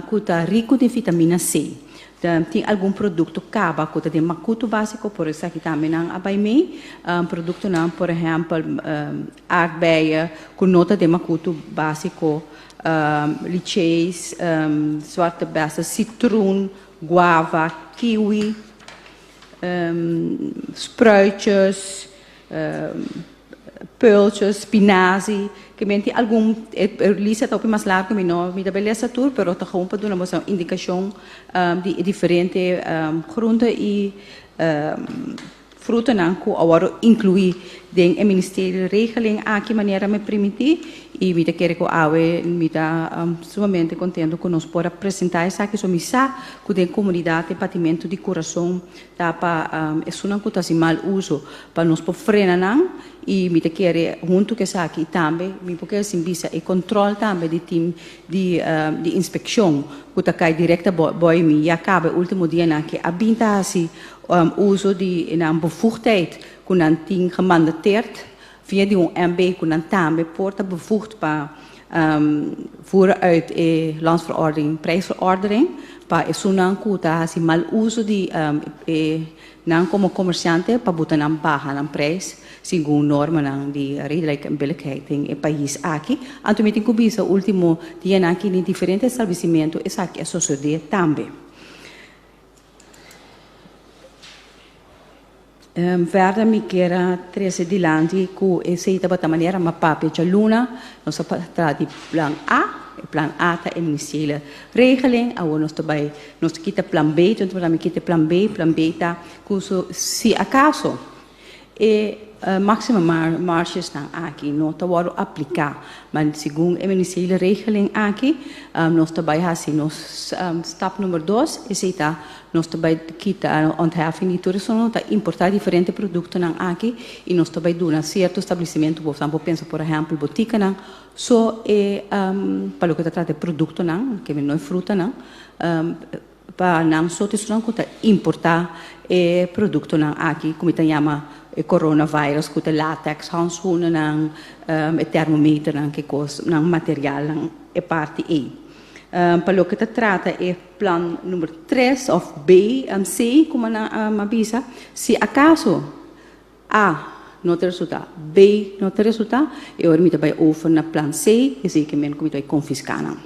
S5: ku ta riku den vitamina C. Tin algun produkto kaba ku ta den makutu básiko, por esaki tambe nan a bai mei. Produktonan por ehèmpel aardbeien ku no ta den makutu básiko, lichees, zwarte bessen, sitroen, guava, kiwi, spruitjes, peultjes, spinazie, ke men tin algun e lista ta hopi mas largu mi no mi ta bai lesa tur pero ta gewoon pa duna boso un indikashon di e diferente groente i Frutonan ku a wòrdu inkluí den e ministerio regeling aki manera mi primintí i mi ta kere ku awe mi ta sumamente kontento ku nos por a presentá esaki. So mi sa ku den komunidat e batimentu di kurason ta pa esunnan ku ta hasi mal uso pa nos por frena nan i mi ta kere huntu ku esaki i tambe mi por kere sin bisa e kòntròl tambe di tim di di inspekshon ku ta kai direkta boi mi ya kaba e ultimo dianan ke a bin ta hasi uso di nan bevoegdheid ku nan tin gemandateerd via di un MB ku nan tambe por ta bevoegd pa voeren uit e landsverordening prijsverordening pa esunnan ku ta hasi mal uso di e nan komo komersiante pa buta nan baha nan prijs segun normanan di redelijk en billijkheid den e pais aki. Anto mi tin ku bisa ultimo dianan aki den diferente establesimentu esaki a sosode tambe. Verder mi kier a trece dilanti cu esey tabata manera mi a papia djaluna, nos a traha di plan A, e plan A ta e ministeriële regeling, awor nos ta bay, nos ta kita plan B, entonces mi kita plan B, plan B ta cu si acaso e. Maximum marges nan aki no ta wòrdu apliká, ma segun e ministerie regeling aki nos ta bai hasi nos stap number dos, esei ta nos ta bai kita ontheffing di tur esun ta importá diferente produktonan aki i nos ta bai duna sierto establesimentu, bo por pensa por ehèmpel botikanan, so e pa loke ta trata e produktonan, ke no e frutanan, Pa nan so t'esunnan ku ta importá e produktonan aki ku mi ta yama e coronavirus ku ta latex handschoenennan, e termometernan, ke kos, nan materialnan e parti ei. Pa loke ta trata e plan number tres òf B, C komo nan a bisa, si akaso A no ta resultá, B no ta resultá, e ora mi ta bai over na plan C, esei ke men ku mi ta bai konfiská nan.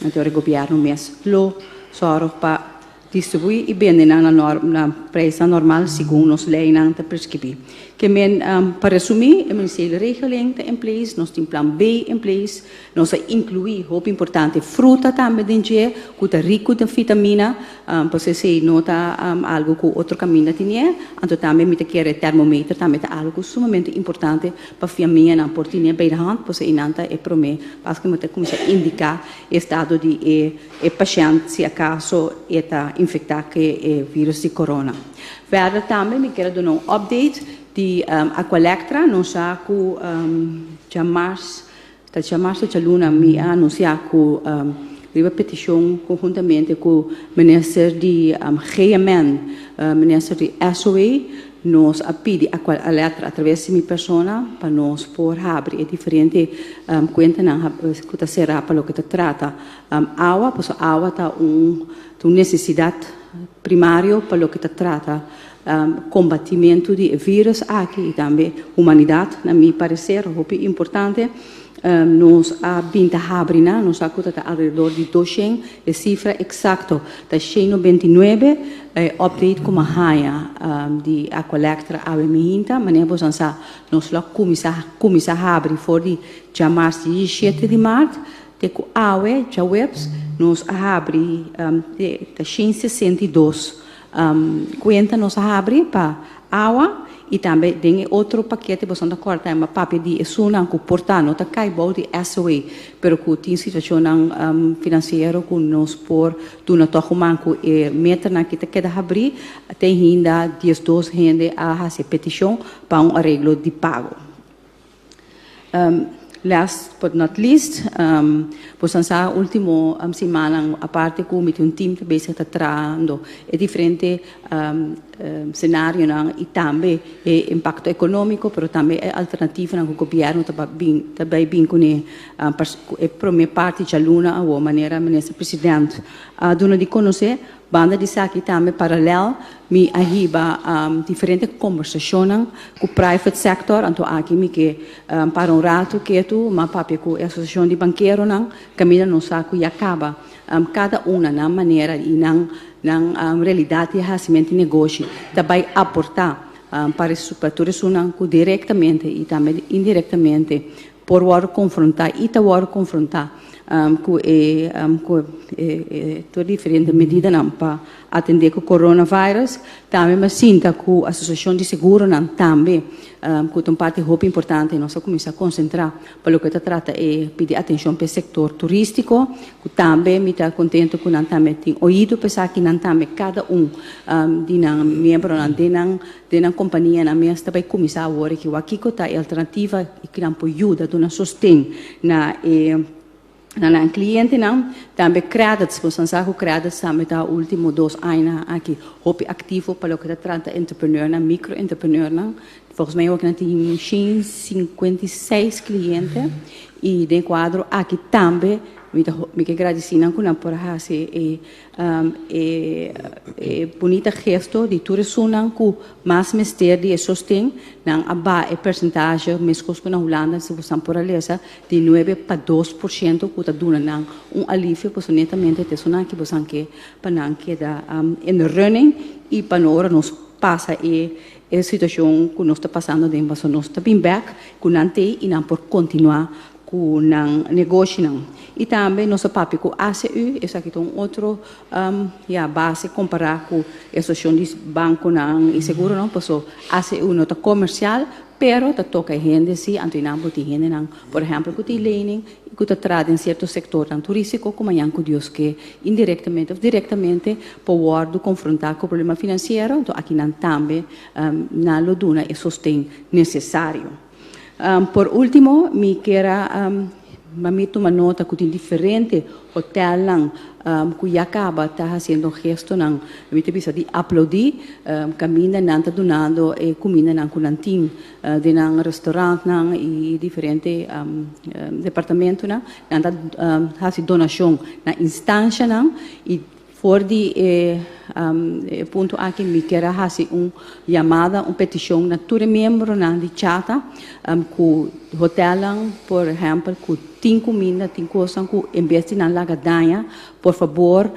S5: Anto ora e gobièrnu mes lo sòru pa distribuí i bende nan na nòr na preisnan normal segun nos leinan ta preskribí. Ke men, pa resumí, e Ministerio di Regeling ta in place, nos tin plan B in place, Nos a inkluí, hopi importante, fruta tambe den dje ku ta riku den vitamina, pasobra esei no ta algu ku otro kaminda tinié. Anto tambe mi ta kere e termometer tambe ta algu ku sumamente importante pa fiamianan por tinié bij de hand, pasobra einan ta e promé pas ku mi ta kuminsá indiká e estado di e e pashènt si akaso e ta infektá ku e virus di corona. Verder tambe mi kier a duna un update di Aqualectra. Nos sa ku djamars Ta djamarso djaluna mi a anunsiá ku riba petishon konhuntamente ku minister di GMN, minister di SOA, nos a pidi Aqualectra atraves di mi persona pa nos por habri e diferente kuentanan ku ta será pa loke ta trata awa, pasobra awa ta un nesesidat primario pa loke ta trata Kombatimentu di e vírus aki i tambe humanidat, na mi pareser, hopi importante. Nos a bin ta habri nan, nos sa ku ta ta alrededor di doshen, e sifra eksakto ta shen 99, e update ku mi a haña di Aqualectra awe mihinta, manera boso sa nos lo a kuminsá kuminsá habri for di djamars 17 di mart te ku awe djaweps nos a habri te ta 162 Kuenta nos a habri pa awa i tambe den e otro pakete boso ta kòrda tambe a papia di esunnan ku por ta no ta kai bou di SOA pero ku tin situashonnan finansiero ku nos por duna tòg un man ku e meternan ki ta keda habrí te ainda 12 hende a hasi e petishon pa un areglo di pago. Last but not least, boso sa ultimo simannan aparte ku mi tin un team ta bezig ta trahando e diferente senarionan i tambe e impakto ekonómiko pero tambe e alternativanan ku gobièrnu ta bin ta bai bin kuné e promé parti djaluna awor manera minister president a duna di konosé. Banda di esaki tambe paralel mi a hiba diferente kombersashonnan ku private sector, anto aki mi ke para un ratu ketu m'a papia ku e asosiashon di bankeronan kaminda nos sa ku ya kaba kada un na nan manera i nan nan realidat di hasimentu di negoshi ta bai aportá pa pa tur esunnan ku direktamente i tambe indirektamente por wòrdu konfrontá i ta wòrdu konfrontá ku e ku e tur diferente medidanan pa atendé ku coronavirus. Tambe mi a sinta ku Asosiashon di Seguronan tambe ku ta un parti hopi importante. Nos a kuminsá konsentrá pa loke ta trata e pidi atenshon pa e sektor turístiko ku tambe mi ta kontento ku nan tambe tin oido pa esaki nan tambe kada un di nan miembronan den nan Den nan kompanianan mes ta bai kuminsá awor aki wak kiko ta e alternativa i ki nan por yuda duna sosten na e na nan klientenan. Tambe credits, boso sa ku credits tambe ta ultimo dos añanan aki hopi aktivo pa loke ta trata entrepreneurnan, micro entrepreneurnan. Volgens mij awor nan tin 156 kliente i den kuadro aki tambe mi ta mi ke gradisí nan ku nan por a hasi e E e bunita gesto di tur esunnan ku mas mester di e sosten, nan a baha e persentahe meskos ku na Hulanda si bosan por a lesa di 9 pa 2% ku ta duna nan un alivio pasobra netamente ta esunnan aki bosan ke pa nan keda in the running i pa no ora nos pasa e e situashon ku nos ta pasando den pasobra nos ta bin bek ku nan t'ei i nan por kontinua. ku nan negoshinan. I tambe nos a papia ku ACU, esaki ta un otro ya base kompará ku e asosiashon di bankonan i seguronan, paso ACU no ta komersial, pero ta toka e hende si, anto i nan bo tin hendenan por ehèmpel ku tin lening i ku ta traha den sierto sektornan turístiko ku mañan ku Dios ke indirektamente òf direktamente por wòrdu konfrontá ku problema finansiero, anto akinan tambe nan lo duna e sosten nesesario. Por último, mi kier a mi tuma nota ku tin diferente hotelnan ku ya kaba ta hasiendo gestonan, mi ta bisa di aplaudí, kaminda nan ta dunando e kumindanan ku nan tin den nan restaurantnan i diferente departamentonan. Nan ta hasi donashon na instanshanan i For di e punto aki mi kier a hasi un yamada, un petishon na tur e miembronan di Chata ku hotelnan por ehèmpel ku tin kuminda, tin kosnan ku en bes di nan laga daña, por fabor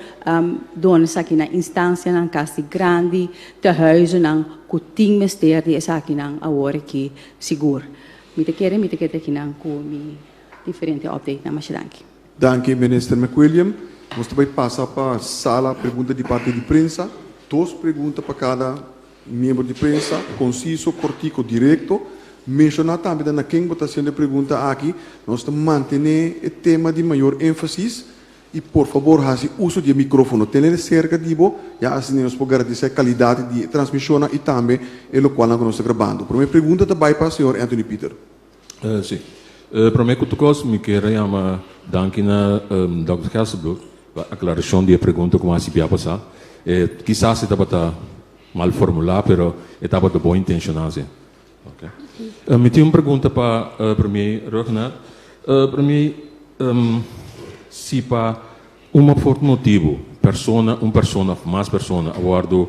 S5: dona esaki na instansianan, kas di grandi, tehuizennan ku tin mester di esakinan awor aki sigur. Mi ta kere mi ta keda akinan ku mi diferente updatenan. Masha danki.
S1: Danki Minister McWilliam. Nos ta bai pasa pa sala pregunta di parti di prensa. Dos pregunta pa kada miembro di prensa, konsiso, kortiko, direkto. Menshoná tambe ta na ken bo ta hasiendo e pregunta aki. Nos ta mantené e tema di mayor énfasis i por fabor hasi uso di e mikrófono. Tenel serka di bo, ya asina nos por garantisá e kalidat di e transmishonnan i tambe e lokualnan ku nos ta grabando. Promé pregunta ta bai pa señor Anthony Pieter.
S6: Sí. Promé ku tur kos mi kier a yama danki na Dòkter Kesselbroek pa aklarashon di e pregunta ku mi a hasi bia pasá. Kisas e tabata mal formulá pero e tabata bon intenshoná si. Oke. Mi tin un pregunta pa Premier Rhuggenaath. Premier, si pa un of otro motibu persona, un persona of mas persona a wòrdu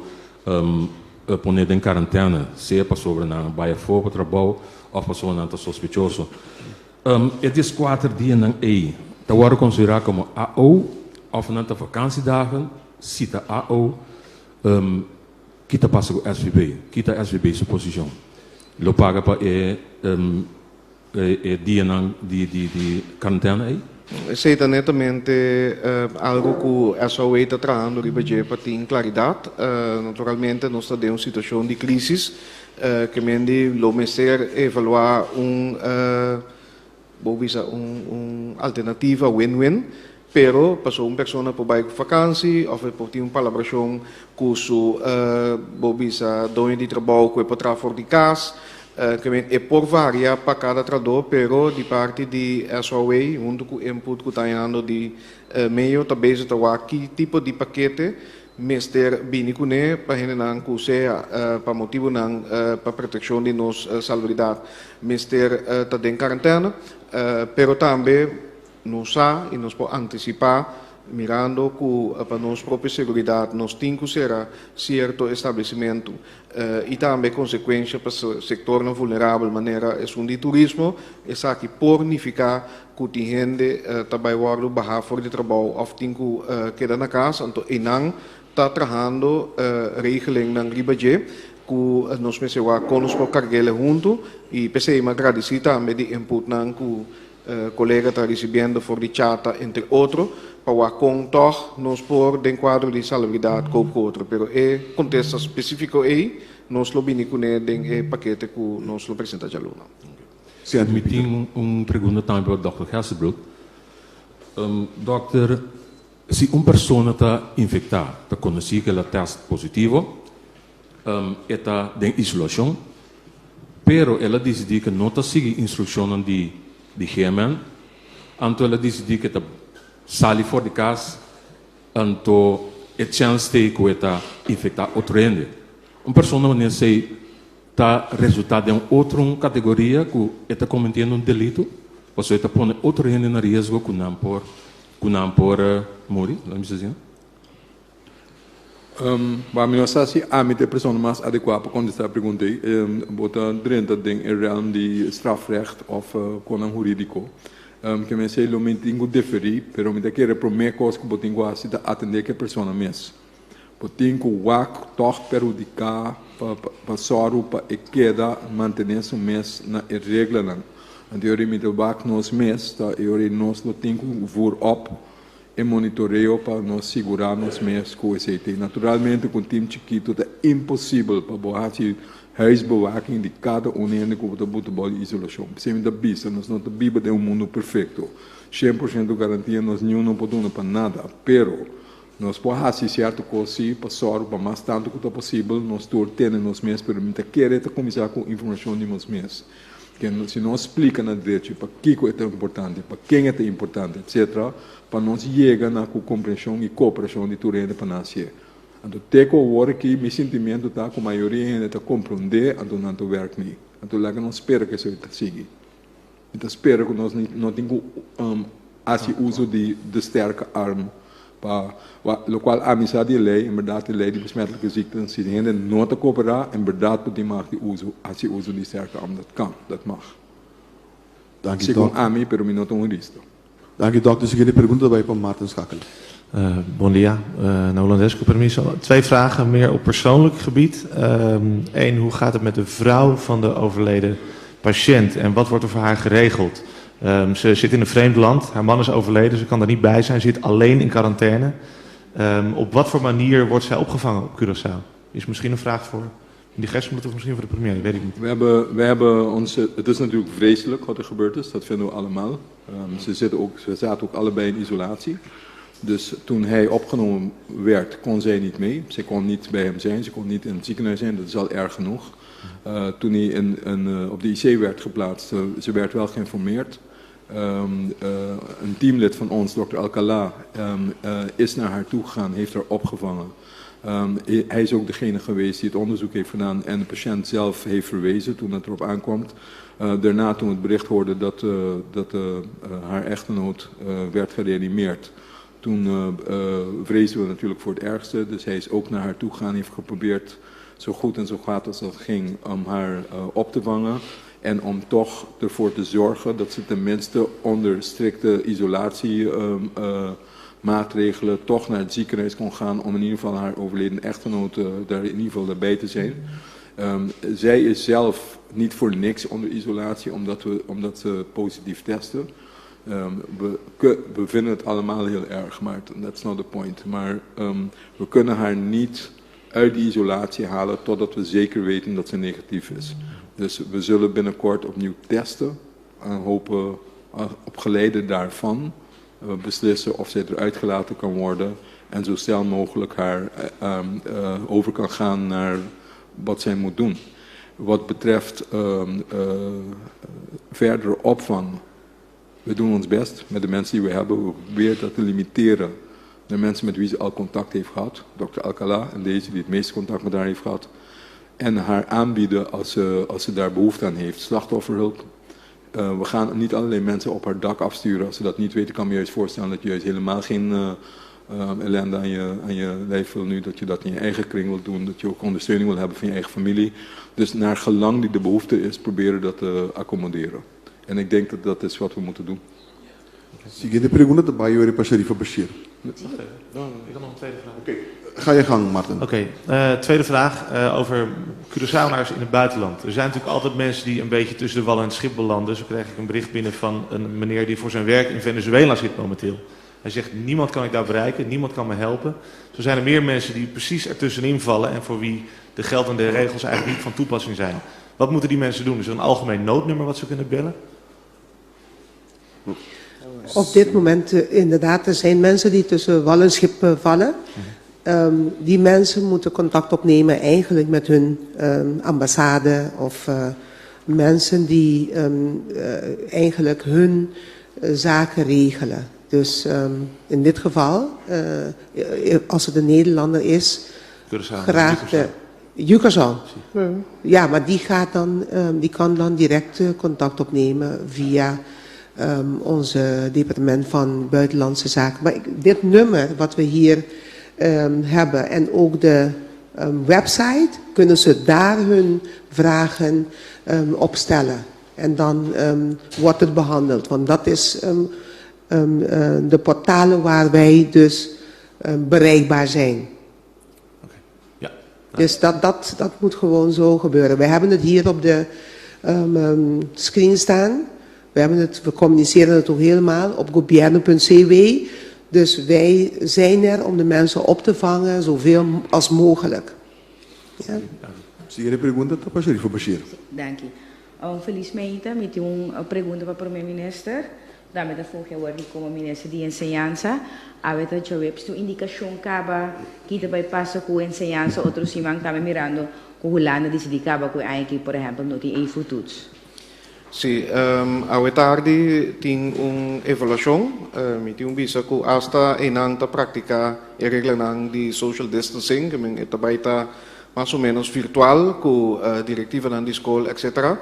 S6: Pone den karantène, sea pasobra nan a bai afó pa trabou òf pasobra nan ta sospechoso. E dieskuater dianan ei ta wòrdu konsiderá komo AO òf nan ta vakantiedagen? Si ta AO, ki ta pasa ku SVB? Ki ta SVB su posishon? Lo paga pa e E dianan di karantena ei?
S2: Esei ta netamente algu ku SOA ta trahando riba dje pa tin klaridat. Naturalmente nos ta den un situashon di krisis ke mendi lo mester evaluá un bo bisa un alternativa win-win, pero pasobra un persona por bai ku fakansi òf e por tin un palabrashon ku su bo bisa doño di trabou ku e por traha for di kas. E por varia pa kada trahadó, pero di parti di SOA huntu ku input ku ta hañando di meyo ta bezig ta wak ki tipo di pakete mester bini kuné pa hendenan ku sea pa motibunan pa protekshon di nos salubridat mester ta den karantèna, pero tambe nos sa i nos por antisipá mirando ku pa nos propio seguridat nos tin ku sera sierto establesimentu i tambe konsekuensha pa sektornan vulnerabel manera esun di turismo, esaki por nifiká ku tin hende ta bai wòrdu bahá for di trabou òf tin ku keda na kas, anto einan ta trahando regelingnan riba dje ku nos mester wak kon nos por karg'el huntu i p'esei mi a gradisí tambe di inputnan ku Kolega ta risibiendo for di chata entre otro pa wak kon tòg nos por den kuadro di salubridat koop ku otro. Pero e kontesta spesífiko ei nos lo bini kuné den e pakete ku nos lo presentá djaluna.
S6: Mi tin un pregunta tambe pa dòkter Hesselbroek. Dòkter, si un persona ta infektá, ta konosí ku el a tèst positivo, E ta den isolashon, pero el a disidí ku no ta sigui instrukshonnan di di GMN, anto el a disidí ku e ta sali for di kas, anto e chèns t'ei ku e ta infektá otro hende. Un persona manera esei ta resultá den un otro kategoria ku e ta kometiendo un delito, pasobra e ta pone otro hende na riesgo ku nan por ku nan por muri, laat mi bisa asina.
S3: Bo mi no sa si ami ta e persona mas adekuá pa kontestá e pregunta ei. Bo ta drenta den e realm di strafrecht òf konan hurídiko. Ke men esei lo mi tin ku deferí, pero mi ta kere promé kos ku bo tin ku hasi ta atendé ku e persona mes. Bo tin ku wak tòg perhudiká pa sòru pa e keda mantené su mes na e reglanan. Anto e ora mi ta wak nos mes, ta e ora nos lo tin ku voer op e monitoreo pa nos sigurá nos mes ku esei tin. Naturalmente ku un tim chikitu ta imposibel pa bo hasi huisbewaking di kada un hende ku bo ta buta bou di isolashon. P'esei mi ta bisa, nos no ta biba den un mundu perfekto. 100% garantia nos niun no por duna pa nada, pero nos por hasi sierto kos sí pa sòru pa mas tantu ku ta posibel nos tur tene nos mes, pero mi ta kere ta kuminsá ku informashon di nos mes. Ke si nos splika na drechi pakiko e ta importante, pa ken e ta importante, etcetera, pa nos yega na ku komprenshon i kooperashon di tur hende pa nan hasié. Anto te ku awor aki mi sintimentu ta ku mayoria hende ta komprondé anto nan ta wèrk ni. Anto laga nos spera ku esei ta sigui. Mi ta spera ku nos no tin ku hasi uso di de sterke arm pa lokual ami sa di e lei, en bèrdat e lei di besmettelijke ziekten, si hende no ta kooperá, en bèrdat bo tin mag di uso hasi uso di sterke arm, dat kan, dat mag.
S1: Danki
S3: Segun
S1: dòkter.
S3: ami, pero mi no ta un hurista.
S1: Danki dòkter. Siguiente pregunta ta bai pa Maarten Schakel.
S7: Bon dia. Na Holandes, cu permiso. Twee vragen, meer op persoonlijk gebied. Eén, hoe gaat het met de vrouw van de overleden patiënt en wat wordt er voor haar geregeld? Ze zit in een vreemd land, haar man is overleden, ze kan daar niet bij zijn, zit alleen in quarantaine. Op wat voor manier wordt zij opgevangen op Curaçao? Is misschien een vraag voor meneer Gerstenbluth of misschien voor de premier, weet ik niet.
S3: We hebben, we hebben onze, het is natuurlijk vreselijk wat er gebeurd is, dat vinden we allemaal. Ze, zitten ook, ze zaten ook allebei in isolatie. Dus toen hij opgenomen werd, kon zij niet mee. Ze kon niet bij hem zijn, ze kon niet in het ziekenhuis zijn, dat is al erg genoeg. Toen hij op de IC werd geplaatst, ze werd wel geïnformeerd. Een teamlid van ons, dokter Alcala, is naar haar toe gegaan, heeft haar opgevangen. Hij is ook degene geweest die het onderzoek heeft gedaan en de patiënt zelf heeft verwezen toen het erop aankwam. Daarna, toen we het bericht hoorden dat haar echtgenoot werd gereanimeerd, toen vreesden we natuurlijk voor het ergste. Dus hij is ook naar haar toe gegaan, heeft geprobeerd zo goed en zo kwaad als dat ging om haar op te vangen. En om toch ervoor te zorgen dat ze tenminste onder strikte isolatiemaatregelen toch naar het ziekenhuis kon gaan om in ieder geval haar overleden echtgenoot daar in ieder geval bij te zijn. Zij is zelf niet voor niks onder isolatie, omdat ze positief testen. We vinden het allemaal heel erg, maar that's not the point. Maar we kunnen haar niet uit die isolatie halen totdat we zeker weten dat ze negatief is. Dus we zullen binnenkort opnieuw testen en hopen op geleide daarvan beslissen of zij eruit gelaten kan worden en zo snel mogelijk haar over kan gaan naar wat zij moet doen. Wat betreft verdere opvang, we doen ons best met de mensen die we hebben. We proberen dat te limiteren de mensen met wie ze al contact heeft gehad. Dokter Alcala en deze die het meeste contact met haar heeft gehad. En haar aanbieden als ze daar behoefte aan heeft. Slachtofferhulp. We gaan niet allerlei mensen op haar dak afsturen. Als ze dat niet weten, kan ik me juist voorstellen dat je juist helemaal geen ellende aan je lijf wil nu. Dat je dat in je eigen kring wilt doen. Dat je ook ondersteuning wil hebben van je eigen familie. Dus naar gelang die de behoefte is, proberen dat te accommoderen. En ik denk dat dat is wat we moeten doen.
S1: Siguiente pregunta ta bai pa Sharifa Bashir.
S7: Wacht even, ik had nog een tweede vraag.
S1: Oké, ga je gang, Martin.
S7: Oké, tweede vraag over Curaçaoenaars in het buitenland. Er zijn natuurlijk altijd mensen die een beetje tussen de wal en het schip belanden. Zo kreeg ik een bericht binnen van een meneer die voor zijn werk in Venezuela zit momenteel. Hij zegt, niemand kan ik daar bereiken, niemand kan me helpen. Zo zijn er meer mensen die precies ertussenin vallen en voor wie de geldende regels eigenlijk niet van toepassing zijn. Wat moeten die mensen doen? Is er een algemeen noodnummer wat ze kunnen bellen?
S4: Op dit moment inderdaad, er zijn mensen die tussen wal en schip vallen. Die mensen moeten contact opnemen eigenlijk met hun ambassade of mensen die eigenlijk hun zaken regelen. Dus in dit geval, als het een Nederlander is,
S7: Curaçao,
S4: graag de Curaçao. Ja, maar die kan dan direct contact opnemen via onze departement van Buitenlandse Zaken. Maar dit nummer wat we hier hebben en ook de website, kunnen ze daar hun vragen opstellen. En dan wordt het behandeld. Want dat is de portalen waar wij dus bereikbaar zijn.
S7: Oké. Ja.
S4: Dus dat moet gewoon zo gebeuren. We hebben het hier op de screen staan. We hebben het, we communiceren het ook helemaal op gobierno.cw. Dus wij zijn er om de mensen op te vangen zoveel als mogelijk. Ja.
S1: Siguiente pregunta ta pa Sherifa Bashir.
S8: Danki. Felizmente mi tin un pregunta pa Prome Minister. Tambe ta fungi awor aki komo Minister di Enseñansa. Awe ta djaweps tin un indikashon kaba ki ta bai pasa ku enseñansa otro siman tambe mirando ku Hulanda disidí kaba ku e aña aki por ehèmpel no tin evoetoets.
S2: Sí, awe tardi tin un evaluashon. Mi tin un bisa ku asta einan ta praktiká e reglanan di social distancing, ke men e ta bai ta mas o ménos virtual ku direktivanan di skol etcetera.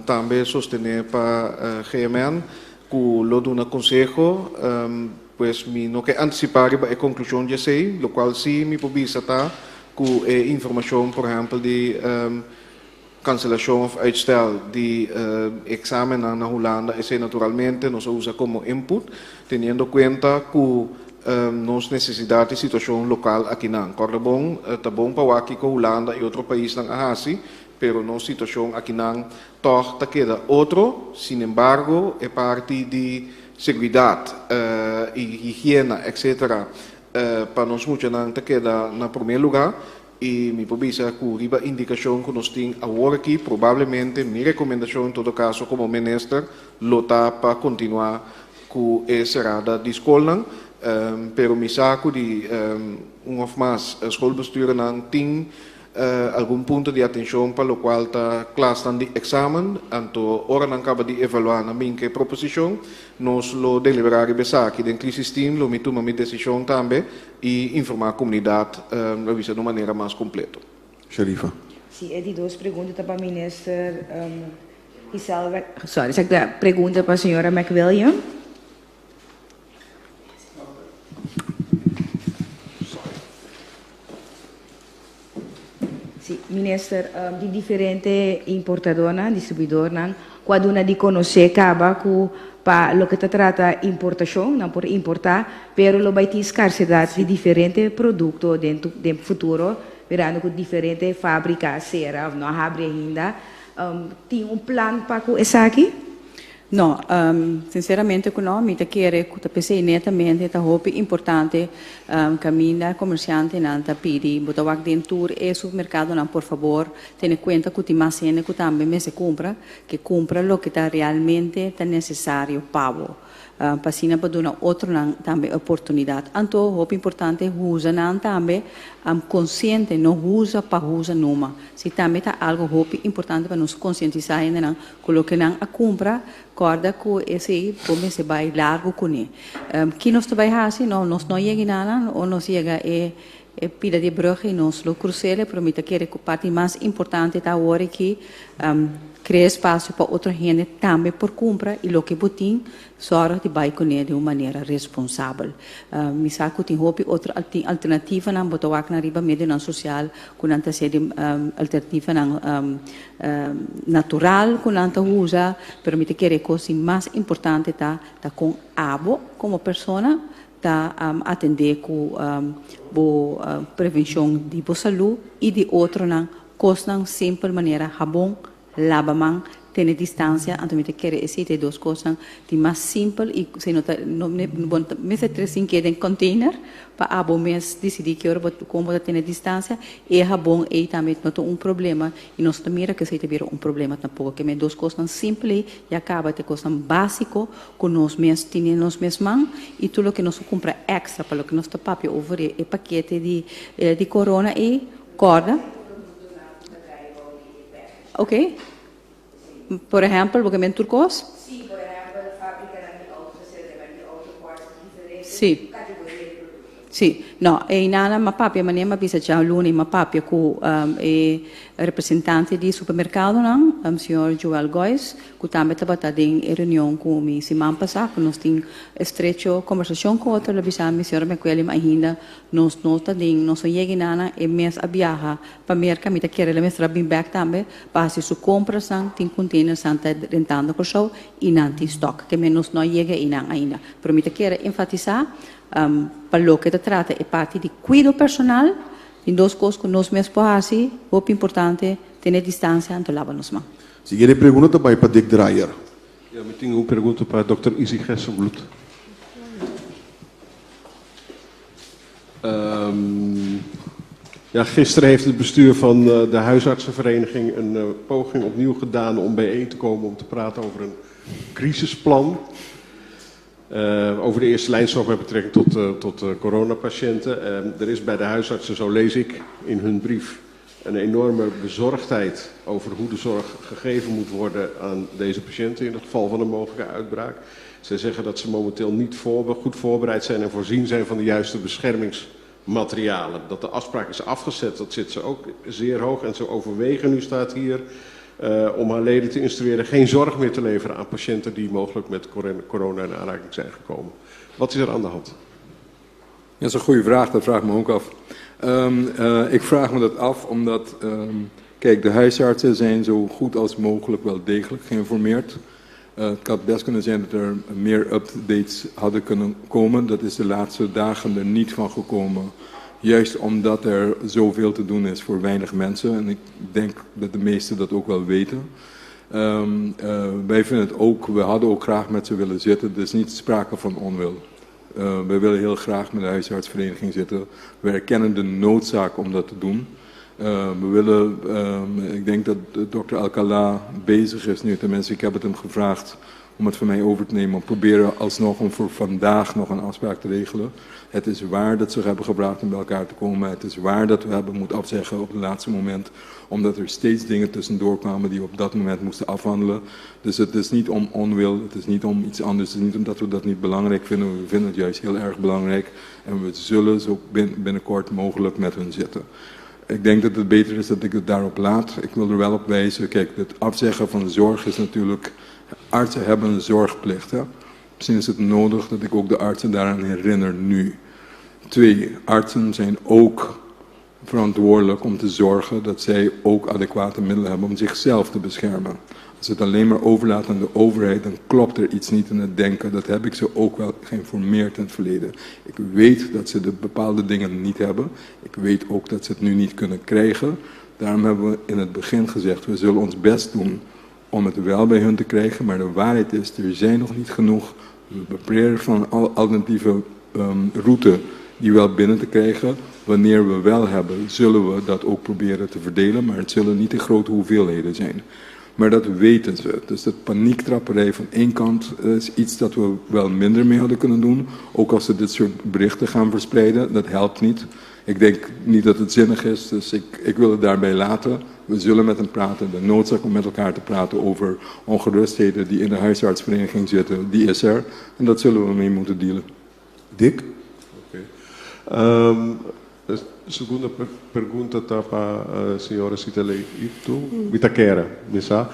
S2: Tambe sostené pa GMN ku lo duna konseho. Pues mi no ke antisipá riba e konklushon di esei. Lokual sí mi por bisa ta ku e informashon por ehèmpel di Cancelacion of uitstel di examennan na Hulanda, esey naturalmente nos a usa como input, teniendo cuenta cu nos necesidad y situacion local akinan. Corda bon, ta bon pa wak kico Hulanda y otro paisnan a haci, pero nos situacion akinan tog ta keda otro. Sinembargo, e parti di seguridad y higiena, etc. Pa nos muchanan ta keda na primer lugar. I mi por bisa ku riba indikashon ku nos tin awor aki, probablemente mi rekomendashon en todo kaso komo minister lo ta pa kontinuá ku e serada di skolnan. Pero mi sa ku di un òf mas skolbestuurnan tin algun punto di atenshon pa lokual ta klasnan di eksamen. Anto ora nan kaba di evaluá nan bin ku e proposishon, nos lo deliberá riba esaki. Den crisis team lo mi tuma mi desishon tambe I informá komunidat lo bisa di un manera mas kompleto.
S1: Sharifa.
S8: Si, e di dos pregunta ta pa Minister Giselle, sorry, esaki ta pregunta pa señora McWilliam. Si, Minister, di diferente importadornan, distribuidornan, ku a duna di konosé kaba ku pa loke ta trata importashon, nan por importá, pero lo bai tin skarsedat di diferente produkto den den futuro, mirando ku diferente fábrika a sera òf no a habri ainda. Tin un plan pa ku esaki?
S5: No, sinceramente cu no, mi ta kere cu ta pesey netamente ta hopi importante caminda comerciantenan ta pidi bo ta wak den tur e supermercadonan por fabor tene cuenta cu tin mas hende cu tambe mester cumpra ke cumpra loke ta realmente ta necesario pa bo. Pa asina pa duna otronan tambe oportunidad. Anto hopi importante huza nan tambe consciente, no huza pa huza numa. Si tambe ta algo hopi importante pa nos concientisa hendenan cu loke nan a cumpra, corda cu esey bo mester bay largo cune. Ki nos ta bay haci? No, nos no yega nan, o nos yega e e pida di brug y nos lo crusele, pero mi ta kere cu parti mas importante ta awor aki crea espacio pa otro hende tambe por cumpra y loke bo tin zorg di bay cune di un manera responsabel. Mi sa cu tin hopi otro tin alternativanan, bo ta wak nan riba medionan social cu nan ta hacié di alternativanan natural cu nan ta usa, pero mi ta kere e cos di mas importante ta ta con abo como persona Ta atendé ku bo prevenshon di bo salú i di otronan. Kosnan simpel manera habon, laba man, tene distansia, anto mi ta kere esei ta e dos kosnan di mas simpel i si no ta no bo no ta mester tres sin ke den container pa abo mes disidí ki ora bo kon bo ta tene distansia. E habon ei tambe no ta un problema i nos ta mira ku esei ta bira un problema tampoko. Ke men dos kosnan simpel ei ya kaba ta e kosnan básiko Ku nos mes tin den nos mes man i tur loke nos a kumpra èkstra pa loke nos ta papia over e pakete di di korona ei, kòrda. Oke. Por ehèmpel, bo ke men tur kos? Sí. Sí, no, einana m'a papia manera m'a bisa djaluna i m'a papia ku e representante di supermerkadonan, señor Joel Gois, ku tambe tabata den e reunion ku mi siman pasá, ku nos tin estrecho kombersashon ku otro, el a bisa mi, señora McWilliam, ainda nos no ta den, nos no yega einana, e mes a biaha pa Merka, mi ta kere el a mester a bin bèk tambe pa hasi su komprasnan, tin konteinersnan ta drentando Kòrsou i nan tin stòk, ke men nos no a yega einan ainda, pero mi ta kere enfatisá Pa loke ta trata e parti di kuido personal, tin dos kos ku nos mes por hasi, hopi importante, tene distansia anto laba nos man.
S1: Siguiente pregunta ta bai pa Dick Drayer.
S9: Ja, mi tin un pregunta pa Dr. Izzy Gerstenbluth. Ja, gisteren heeft het bestuur van de huisartsenvereniging een poging opnieuw gedaan om bijeen te komen om te praten over een crisisplan. Over de eerste lijnzorg met betrekking tot coronapatiënten. Er is bij de huisartsen, zo lees ik in hun brief, een enorme bezorgdheid over hoe de zorg gegeven moet worden aan deze patiënten in het geval van een mogelijke uitbraak. Zij zeggen dat ze momenteel niet goed voorbereid zijn en voorzien zijn van de juiste beschermingsmaterialen. Dat de afspraak is afgezet, dat zit ze ook zeer hoog. En ze overwegen, nu staat hier, om haar leden te instrueren geen zorg meer te leveren aan patiënten die mogelijk met corona in aanraking zijn gekomen. Wat is er aan de hand?
S3: Dat is een goede vraag, dat vraag ik me ook af. Ik vraag me dat af omdat, kijk, de huisartsen zijn zo goed als mogelijk wel degelijk geïnformeerd. Het had best kunnen zijn dat er meer updates hadden kunnen komen. Dat is de laatste dagen er niet van gekomen. Juist omdat er zoveel te doen is voor weinig mensen. En ik denk dat de meesten dat ook wel weten. Wij vinden het ook, we hadden ook graag met ze willen zitten. Er is niet sprake van onwil. Wij willen heel graag met de huisartsvereniging zitten. We erkennen de noodzaak om dat te doen. Ik denk dat dokter Alcala bezig is nu, tenminste ik heb het hem gevraagd om het van mij over te nemen, om proberen alsnog om voor vandaag nog een afspraak te regelen. Het is waar dat ze hebben gevraagd om bij elkaar te komen. Het is waar dat we hebben moeten afzeggen op het laatste moment, omdat er steeds dingen tussendoor kwamen die we op dat moment moesten afhandelen. Dus het is niet om onwil, het is niet om iets anders, het is niet omdat we dat niet belangrijk vinden. We vinden het juist heel erg belangrijk en we zullen zo binnenkort mogelijk met hun zitten. Ik denk dat het beter is dat ik het daarop laat. Ik wil er wel op wijzen. Kijk, het afzeggen van de zorg is natuurlijk... Artsen hebben een zorgplicht. Hè? Misschien is het nodig dat ik ook de artsen daaraan herinner nu. 2, artsen zijn ook verantwoordelijk om te zorgen dat zij ook adequate middelen hebben om zichzelf te beschermen. Als ze het alleen maar overlaten aan de overheid, dan klopt er iets niet in het denken. Dat heb ik ze ook wel geïnformeerd in het verleden. Ik weet dat ze de bepaalde dingen niet hebben. Ik weet ook dat ze het nu niet kunnen krijgen. Daarom hebben we in het begin gezegd, we zullen ons best doen om het wel bij hun te krijgen. Maar de waarheid is, er zijn nog niet genoeg. We proberen van alle alternatieve route die wel binnen te krijgen. Wanneer we wel hebben, zullen we dat ook proberen te verdelen. Maar het zullen niet in grote hoeveelheden zijn. Maar dat weten ze. Dus dat paniektrapperij van één kant is iets dat we wel minder mee hadden kunnen doen. Ook als ze dit soort berichten gaan verspreiden, dat helpt niet. Ik denk niet dat het zinnig is, dus ik wil het daarbij laten. We zullen met hen praten. De noodzaak om met elkaar te praten over ongerustheden die in de huisartsvereniging zitten, die is er. En dat zullen we mee moeten dealen.
S1: Dick?
S9: Oké. Segunda pregunta ta pa señora Sitale Itu, Witakera, misa.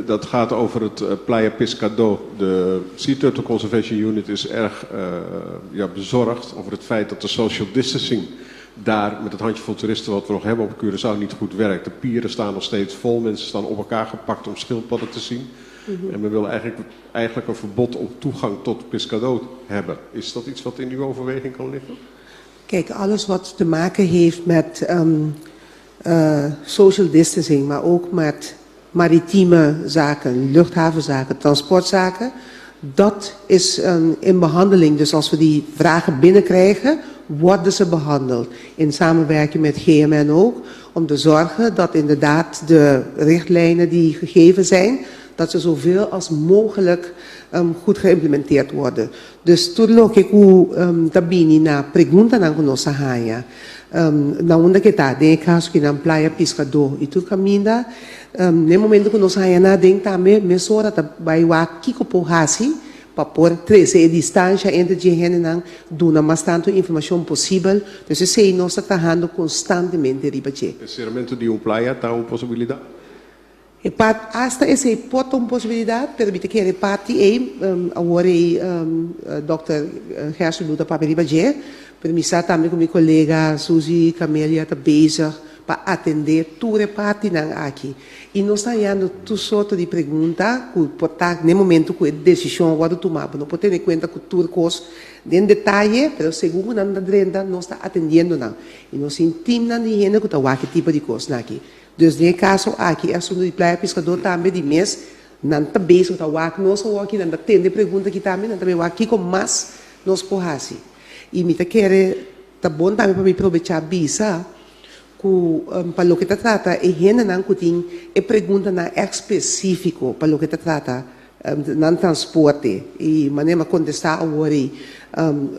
S9: Dat gaat over het Playa Piscado. De Sea Turtle Conservation Unit is erg bezorgd over het feit dat de social distancing daar met het handjevol toeristen wat we nog hebben op Curaçao niet goed werkt. De pieren staan nog steeds vol, mensen staan op elkaar gepakt om schildpadden te zien. En we willen eigenlijk een verbod op toegang tot Piscado hebben. Is dat iets wat in uw overweging kan liggen?
S4: Kijk, alles wat te maken heeft met social distancing, maar ook met maritieme zaken, luchthavenzaken, transportzaken, dat is in behandeling. Dus als we die vragen binnenkrijgen, worden ze behandeld. In samenwerking met GMN ook, om te zorgen dat inderdaad de richtlijnen die gegeven zijn, dat ze zoveel als mogelijk goed geïmplementeerd worden. Dus tur loke ku ta bini na preguntanan ku nos a haña, na unda ke ta, den e kaso ki nan Playa Piskadó i tur kaminda, na e momento ku nos haña nan aden tambe mesora ta bai wak kiko por hasi pa por trese e distansha entre dje hendenan, duna mas tantu informashon posibel. Dus esei nos ta trahando konstantemente riba dje.
S9: E seramentu di un playa ta un posibilidat?
S4: E part, hasta esei por ta un posibilidat, pero mi ta kere parti ei, awor ei dòkter Gerson lo ta papia riba dje, pero mi sa tambe ku mi kolega Suzy Camelia ta bezig pa atendé tur e partinan aki. I nos ta hañando tur sorto di pregunta ku por ta n'e momento ku e desishon a wòrdu tumá. Bo no por tene kuenta ku tur kos den detaye, pero segun ku nan ta drenta nos ta atendiendo nan. I nos tin timnan di hende ku ta wak e tipo di kosnan aki. Dus den e kaso aki e asuntu di Playa Piskadó tambe di mes. Nan ta bezig ta wak nos awor aki, nan ta tende pregunta aki tambe, nan ta bay wak kiko mas nos por haci. Y mi ta kere ta bon tambe pa mi probecha bisa cu pa loke ta trata e hendenan cu tin e preguntanan echt specifico pa loke ta trata nan transporte. Y manera mi a contesta awor ey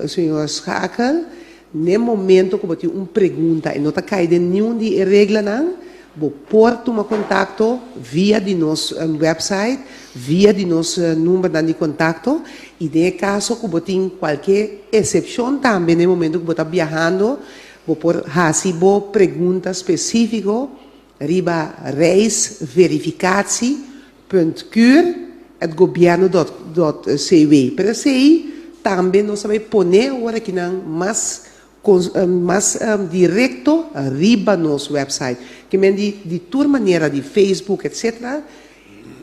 S4: señor Schakel, n'e momento cu bo tin un pregunta y no ta cay den niun di e reglanan, bo por tuma contacto via di nos website, via di nos numbernan di contacto y den e caso cu bo tin cualke excepcion tambe n'e momento cu bo ta biahando, Bo por hasi bo pregunta spesífiko riba reisverificatie.cur@gobierno.cw. Pero esei tambe nos ta bai pone ora kinan mas mas direkto riba nos website. Ke men di di tur manera di Facebook etcetera.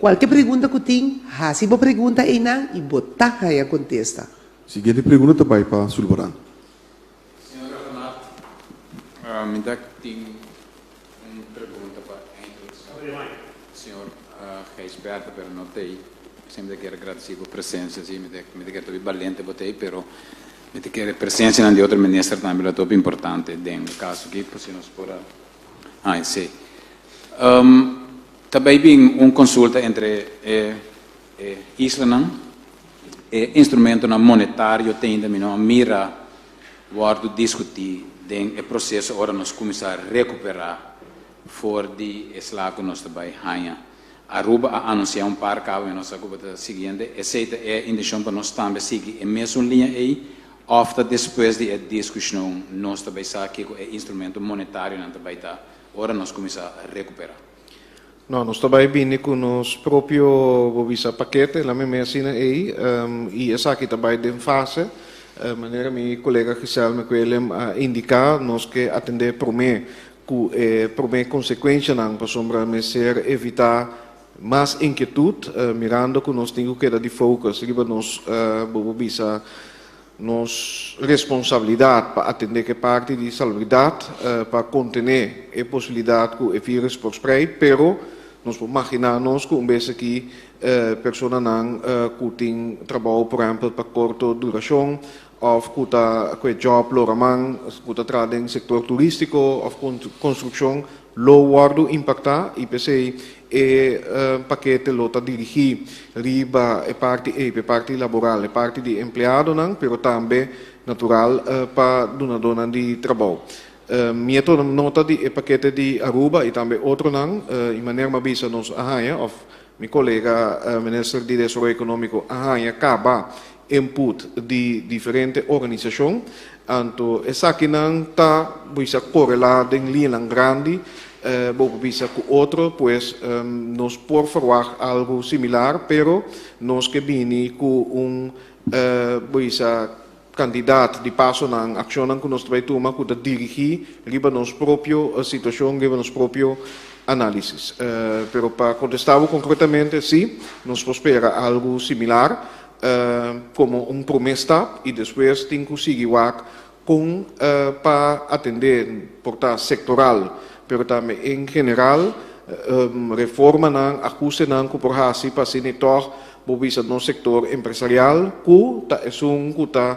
S4: Kualke pregunta ku tin, hasi bo pregunta einan i bo ta haña kontesta.
S1: Siguiente pregunta ta bai pa Sulvaran.
S10: Señor Raghunath, mi ta tin un pregunta pa eindelijk señor Gijsbertha, pero no t'ey. P'esei mi ta kier gradeci bo presencia, si, mi ta mi ta kier topi balente bo t'ey, pero mi ta kere presencianan di otro minister tambe lo topi importante den e caso aki, por si nos por a haña esey. Ta bay bin un consulta entre e e islanan, e instrumentonan monetario te ainda mi no a mira wòrdu diskutí den e proseso ora nos kuminsá rekuperá for di e sla ku nos ta bai haña. Aruba a anunsiá un par kaba, mi no sa ku bo ta siguiente. Esei ta e intenshon pa nos tambe sigui e mesun liña ei òf ta despues di e diskushon nos ta bai sa kiko e instrumento monetarionan ta bai ta ora nos kuminsá rekuperá?
S2: No, nos ta bai bini ku nos propio, bo bisa, pakete, la mi asina ei, i esaki ta bai den fase. Manera mi kolega Giselle McWilliam a indiká, nos ke atendé promé ku e promé konsekuenshanan, pasobra mester evitá mas inkietut, mirando ku nos tin ku keda di focus riba nos, bo bisa, Nos responsabilidat pa atendé ku e parti di salubridat pa kontené e posibilidat ku e vírùs por sprei, pero nos por maginá nos ku un bes aki personanan ku tin trabou por ehèmpel pa korto durashon òf ku ta ku e djòp lora man, ku ta traha den sektor turístiko òf konstrukshon lo wòrdu impaktá i p'esei e pakete lo ta dirigí riba e parti ei, pa e parti laboral, e parti di empleadonan, pero tambe natural pa dunadónan di trabou. Mi a tuma nota di e pakete di Aruba i tambe otronan i manera mi a bisa nos a haña òf mi kolega minister di Desaroyo Ekonómiko a haña kaba input di diferente organisashon. Anto esakinan ta bisa korelá den liñanan grandi, bo por bisa ku otro, pues nos por ferwagt algu similar, pero nos ke bini ku un bisa kantidat di pasonan, akshonnan ku nos ta bai tuma ku ta dirigí riba nos propio situashon, riba nos propio análisis. Pero pa kontestá bo konkretamente, sí, nos por spera algu similar. Komo un promé stap i despues tin ku sigui wak kon pa atendé por ta sektoral pero tambe en general reformanan, ahustenan ku por hasi pa asina i tòg bo bisa nos sektor empresarial ku ta esun ku ta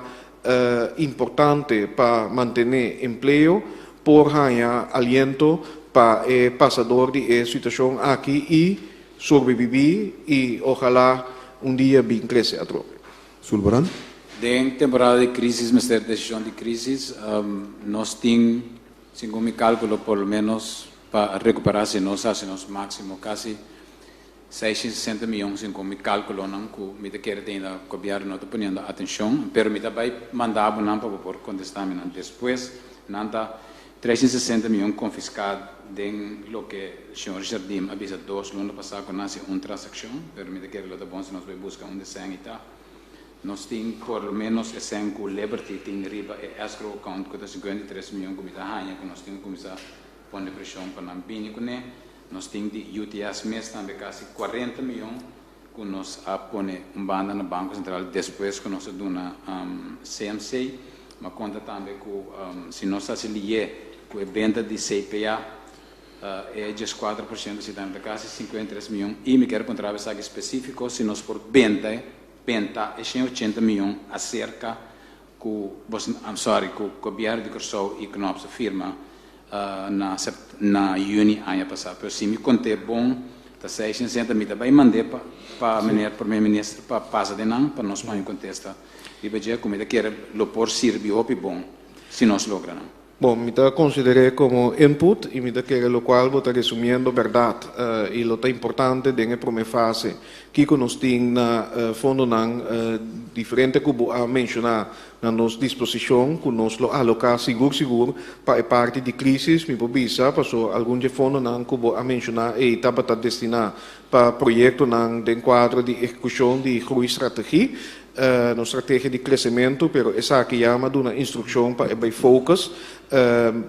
S2: importante pa mantené empleo por haña aliento pa e pasa dor di e situashon aki i Sorbebibí i ojalá un dia bin krese atrobe.
S1: Sulvaran.
S10: Den temporada di crisis mester decision di crisis. Nos tin, segun mi calculo, por lo menos pa recupera si nos haci nos maximo casi 660 miyon segun mi calculonan cu mi ta kere ta ainda gobierno no ta poniendo atencion, pero mi ta bay manda bo nan pa bo por contesta mi nan despues. Nan ta 360 miyon konfiská den loke señor Jardim a bisa dos luna pasá ku nan hasi un transakshon, pero mi ta kere lo ta bon si nos bai buska unda e sèn i ta. Nos tin por lo ménos e sèn ku Liberty tin riba e escrow account ku ta 53 miyon ku mi ta haña ku nos tin ku kuminsá pone preshon pa nan bini kuné. Nos tin di UTS mes tambe kasi 40 miyon ku nos a pone un banda na Banko Sentral despues ku nos a duna CMC. Ma konta tambe ku si nos hasi lié ku e benta di CPA. E 14% si tambe ta kasi 53 mion i mi kier puntra esaki spesífiko si nos por benta benta e 180 mion aserka ku bos, I'm sorry, ku gobièrnu di Kòrsou i Knops a firma na na yüni aña pasá. Pero si mi kont'é bon ta 660. Mi ta bai mand'é pa pa meneer promé minister pa pasa den nan pa nos haña un kontesta riba dje ku mi ta kere lo por sirbi hopi bon si nos logra nan.
S2: Bon, mi ta konsider'é komo input i mi ta kere lokual bo ta resumiendo bèrdat i lo ta importante den e promé fase. Kiko nos tin na fondonan diferente ku bo a menshoná na nos disposishon ku nos lo aloká sigur sigur pa e parti di krísis? Mi por bisa paso algun dje fondonan ku bo a menshoná ei tabata destiná pa proyektonan den kuadro di ehekushon di groeistrategie, nos strategia di kresementu, pero esaki ya a duna instrukshon pa e bai focus,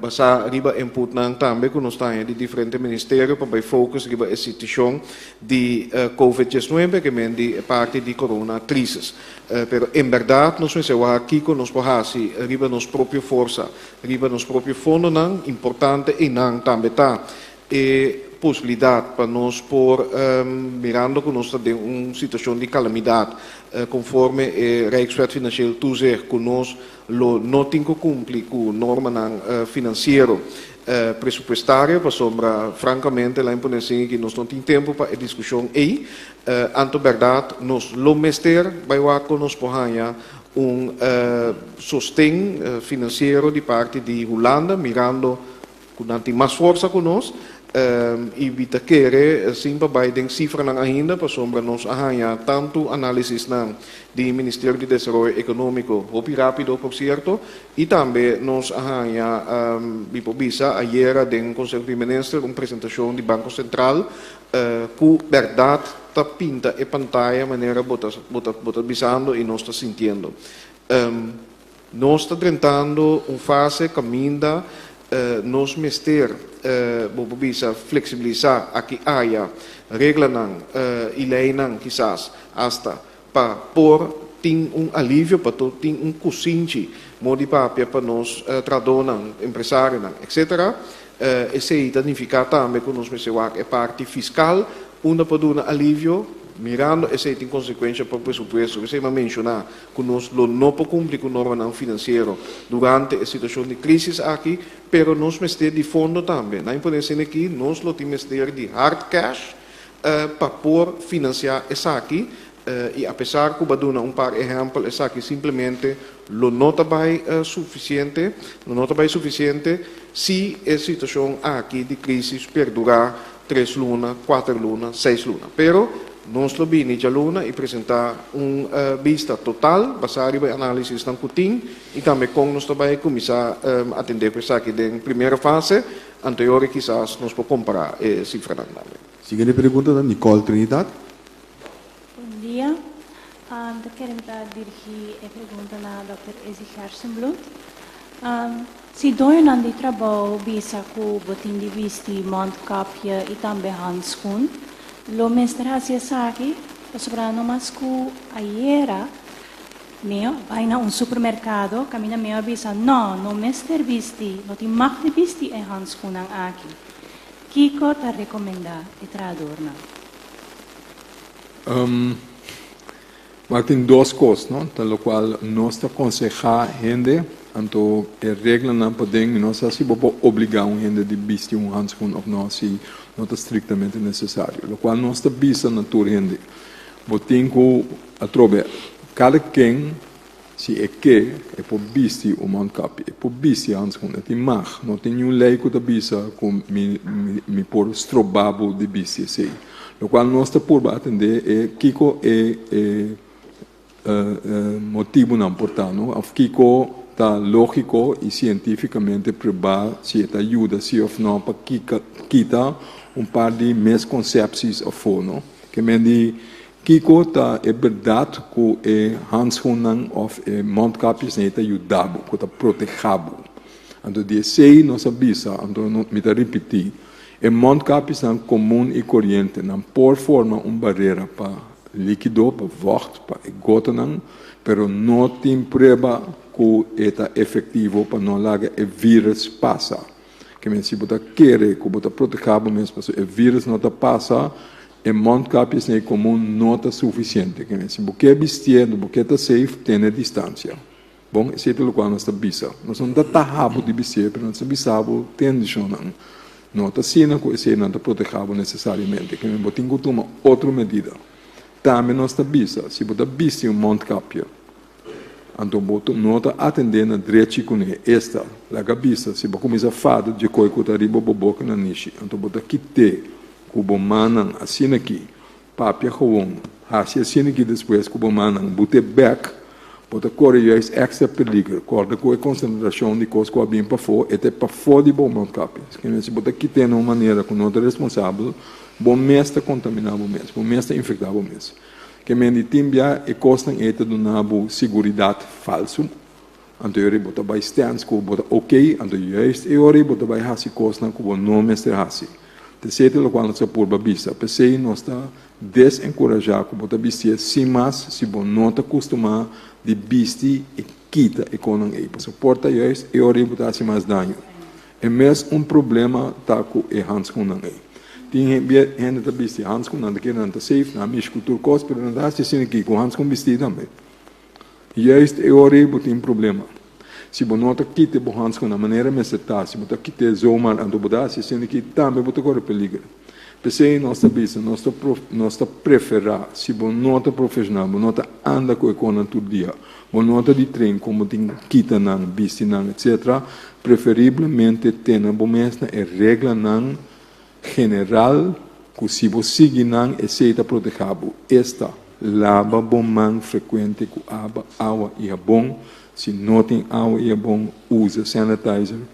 S2: basá riba inputnan tambe ku nos ta haña di diferente ministerio pa bai focus riba e situashon di Covid 19, ke men di e parti di corona crisis. Pero en bèrdat nos mester wak kiko nos por hasi riba nos propio forsa, riba nos propio fondonan, importante einan tambe ta e posibilidat pa nos por, mirando ku nos ta den un situashon di kalamidat, konforme e Rijkswet Financieel Toezicht ku nos lo no tin ku kumpli ku normanan finansiero presupuestario, pasobra frankamente la imponé sin aki nos no tin tempu pa e diskushon ei. Anto bèrdat nos lo mester bai wak ku nos por haña un sosten finansiero di parti di Hulanda, mirando ku nan tin mas forsa ku nos, i mi ta kere sin pa bai den sifranan ainda pasobra nos a haña tantu análisisnan di Ministerio di Desaroyo Ekonómiko, hopi rápido por sierto, i tambe nos a haña, mi por bisa ayera den Konseho di Minister un presentashon di Banko Sentral ku bèrdat ta pinta e pantaya manera bo ta bo ta bo ta bisando i nos ta sintiendo. Nos ta drentando un fase kaminda nos mester, bo por bisa, fleksibilisá aki aya reglanan i leinan kisas asta pa por tin un alivio, pa por tin un kusinchi modi papia pa nos trahadónan, empresarionan, etcétera. Esei ta nifiká tambe ku nos mester wak e parti fiskal unda por duna alivio, mirando esei tin konsekuensha pa presupuesto. Esei mi a menshoná ku nos lo no por kumpli ku normanan finansiero durante e situashon di krísis aki, pero nos mester di fondo tambe. Na imponé esei aki, nos lo tin mester di hard cash pa por finansiá esaki, i apesar ku bo a duna un par ehèmpel, esaki simplemente lo no ta bai sufisiente, lo no ta bai sufisiente si e situashon aki di krísis perdurá tres luna, kuater luna, seis luna. Pero nos lo bini djaluna i presentá un bista total basá riba e análisisnan ku tin i tambe kon nos ta bai kuminsá atendé ku esaki den primera fase, anteor kisas nos por kompará e sifranan tambe.
S1: Siguiente pregunta ta Nicole Trinidad.
S11: Bon dia. Ta kere mi ta dirigí e pregunta na dòkter Izzy Gerstenbluth. Si doñonan di trabou bisa ku bo tin di bisti mondkapje i tambe handschoen, lo mester hasi esaki? Pasobra no mas ku ayera mi a bai na un supermerkado kaminda mi a bisa no, no mester bisti, no tin mag di bisti e handschoennan aki. Kiko ta rekomendá e trahadornan?
S3: Maar tin dos kos, no? Ta lokual nos ta konsehá hende, anto e reglanan paden, mi no sa si bo por obligá un hende di bisti un handschoen òf no, si no ta striktamente nesesario. Lokual nos ta bisa na tur hende, bo tin ku atrobe kada ken si e ke, e por bisti un mondkapje, e por bisti handschoen, e tin mag. No tin niun lei ku ta bisa ku mi mi por stroba bo di bisti esei. Lokual nos ta purba atendé e kiko e e motibunan por ta, no? Òf kiko ta lógiko i sientífikamente probá si e ta yuda si òf no pa kika kita un par di miskonsepsies afó, no? Ke men di Kiko ta e bèrdat ku e handschoennan òf e mondkapjesnan ei ta yuda bo, ku ta protehá bo? Anto di esei nos a bisa, anto mi ta ripití, e mondkapjesnan komun i koriente nan por forma un barera pa líkido, pa vògt, pa e gotanan, pero no tin prueba ku e ta efektivo pa no laga e vírùs pasa. Ke men si bo ta kere ku bo ta protehá bo mes pasobra e vírus no ta pasa, e mondkapjes nei komun no ta sufisiente. Ke men si bo ke bistié, bo ke ta safe, tene distansia. Bon, esei ta lokual nos ta bisa. Nos no ta taha bo di bistié, pero nos ta bisa bo ten dishonnan. No ta asina ku eseinan ta protehá bo nesesariamente. Ke men bo tin ku tuma otro medida. Tambe nos ta bisa, si bo ta bisti un mondkapje, anto bo no ta atendé na drechi kuné. Esta, laga bisa, si bo kuminsá fada dje koi ku ta riba bo boka na nishi, anto bo ta kit'é ku bo mannan asin'akí, papia gewon, hasi asin'akí despues ku bo mannan but'é bèk, bo ta kore juist èkstra peliger. Kòrda ku e konsentrashon di kos ku a bin pafó, e ta e pafó di bo mondkapje. Si bo ta kit'é na un manera ku no ta responsabel, Bo mes ta kontaminá bo mes, bo mes ta infektá bo mes. Ke men di tin bia e kosnan ei ta duna bo siguridat falsu, anto e ora ei bo ta bai stèns ku bo ta oké, anto juist e ora ei bo ta bai hasi kosnan ku bo no mester hasi. T'esei ta lokual nos ta purba bisa. P'esei nos ta desenkurajá ku bo ta bistié sin mas si bo no ta kustumá di bisti i kita e konan ei, pasobra por ta juist e ora ei bo ta hasi mas daño. E mes un problema ta ku e handschoennan ei. Tin hende ta bisti handschoen, nan ta kere nan ta safe, nan a mishi ku tur kos, pero nan ta hasi asina aki ku handschoen bistí tambe. Juist e ora ei bo tin problema. Si bo no ta kita bo handschoen na manera mester ta, si bo ta kit'é zomaar anto bo ta hasi asina aki, tambe bo ta kore peliger. P'esei nos ta bisa, nos ta nos ta preferá, si bo no ta profeshonal, bo no ta anda ku e konan tur dia, bo no ta di train kon bo tin kita nan, bisti nan, etcetera, preferiblemente tene bo mes na e reglanan general ku si bo sigui nan esei ta protehá bo, esta, laba bo man frekuente ku aba, awa i habon, si no tin awa i habon, usa sanitizer.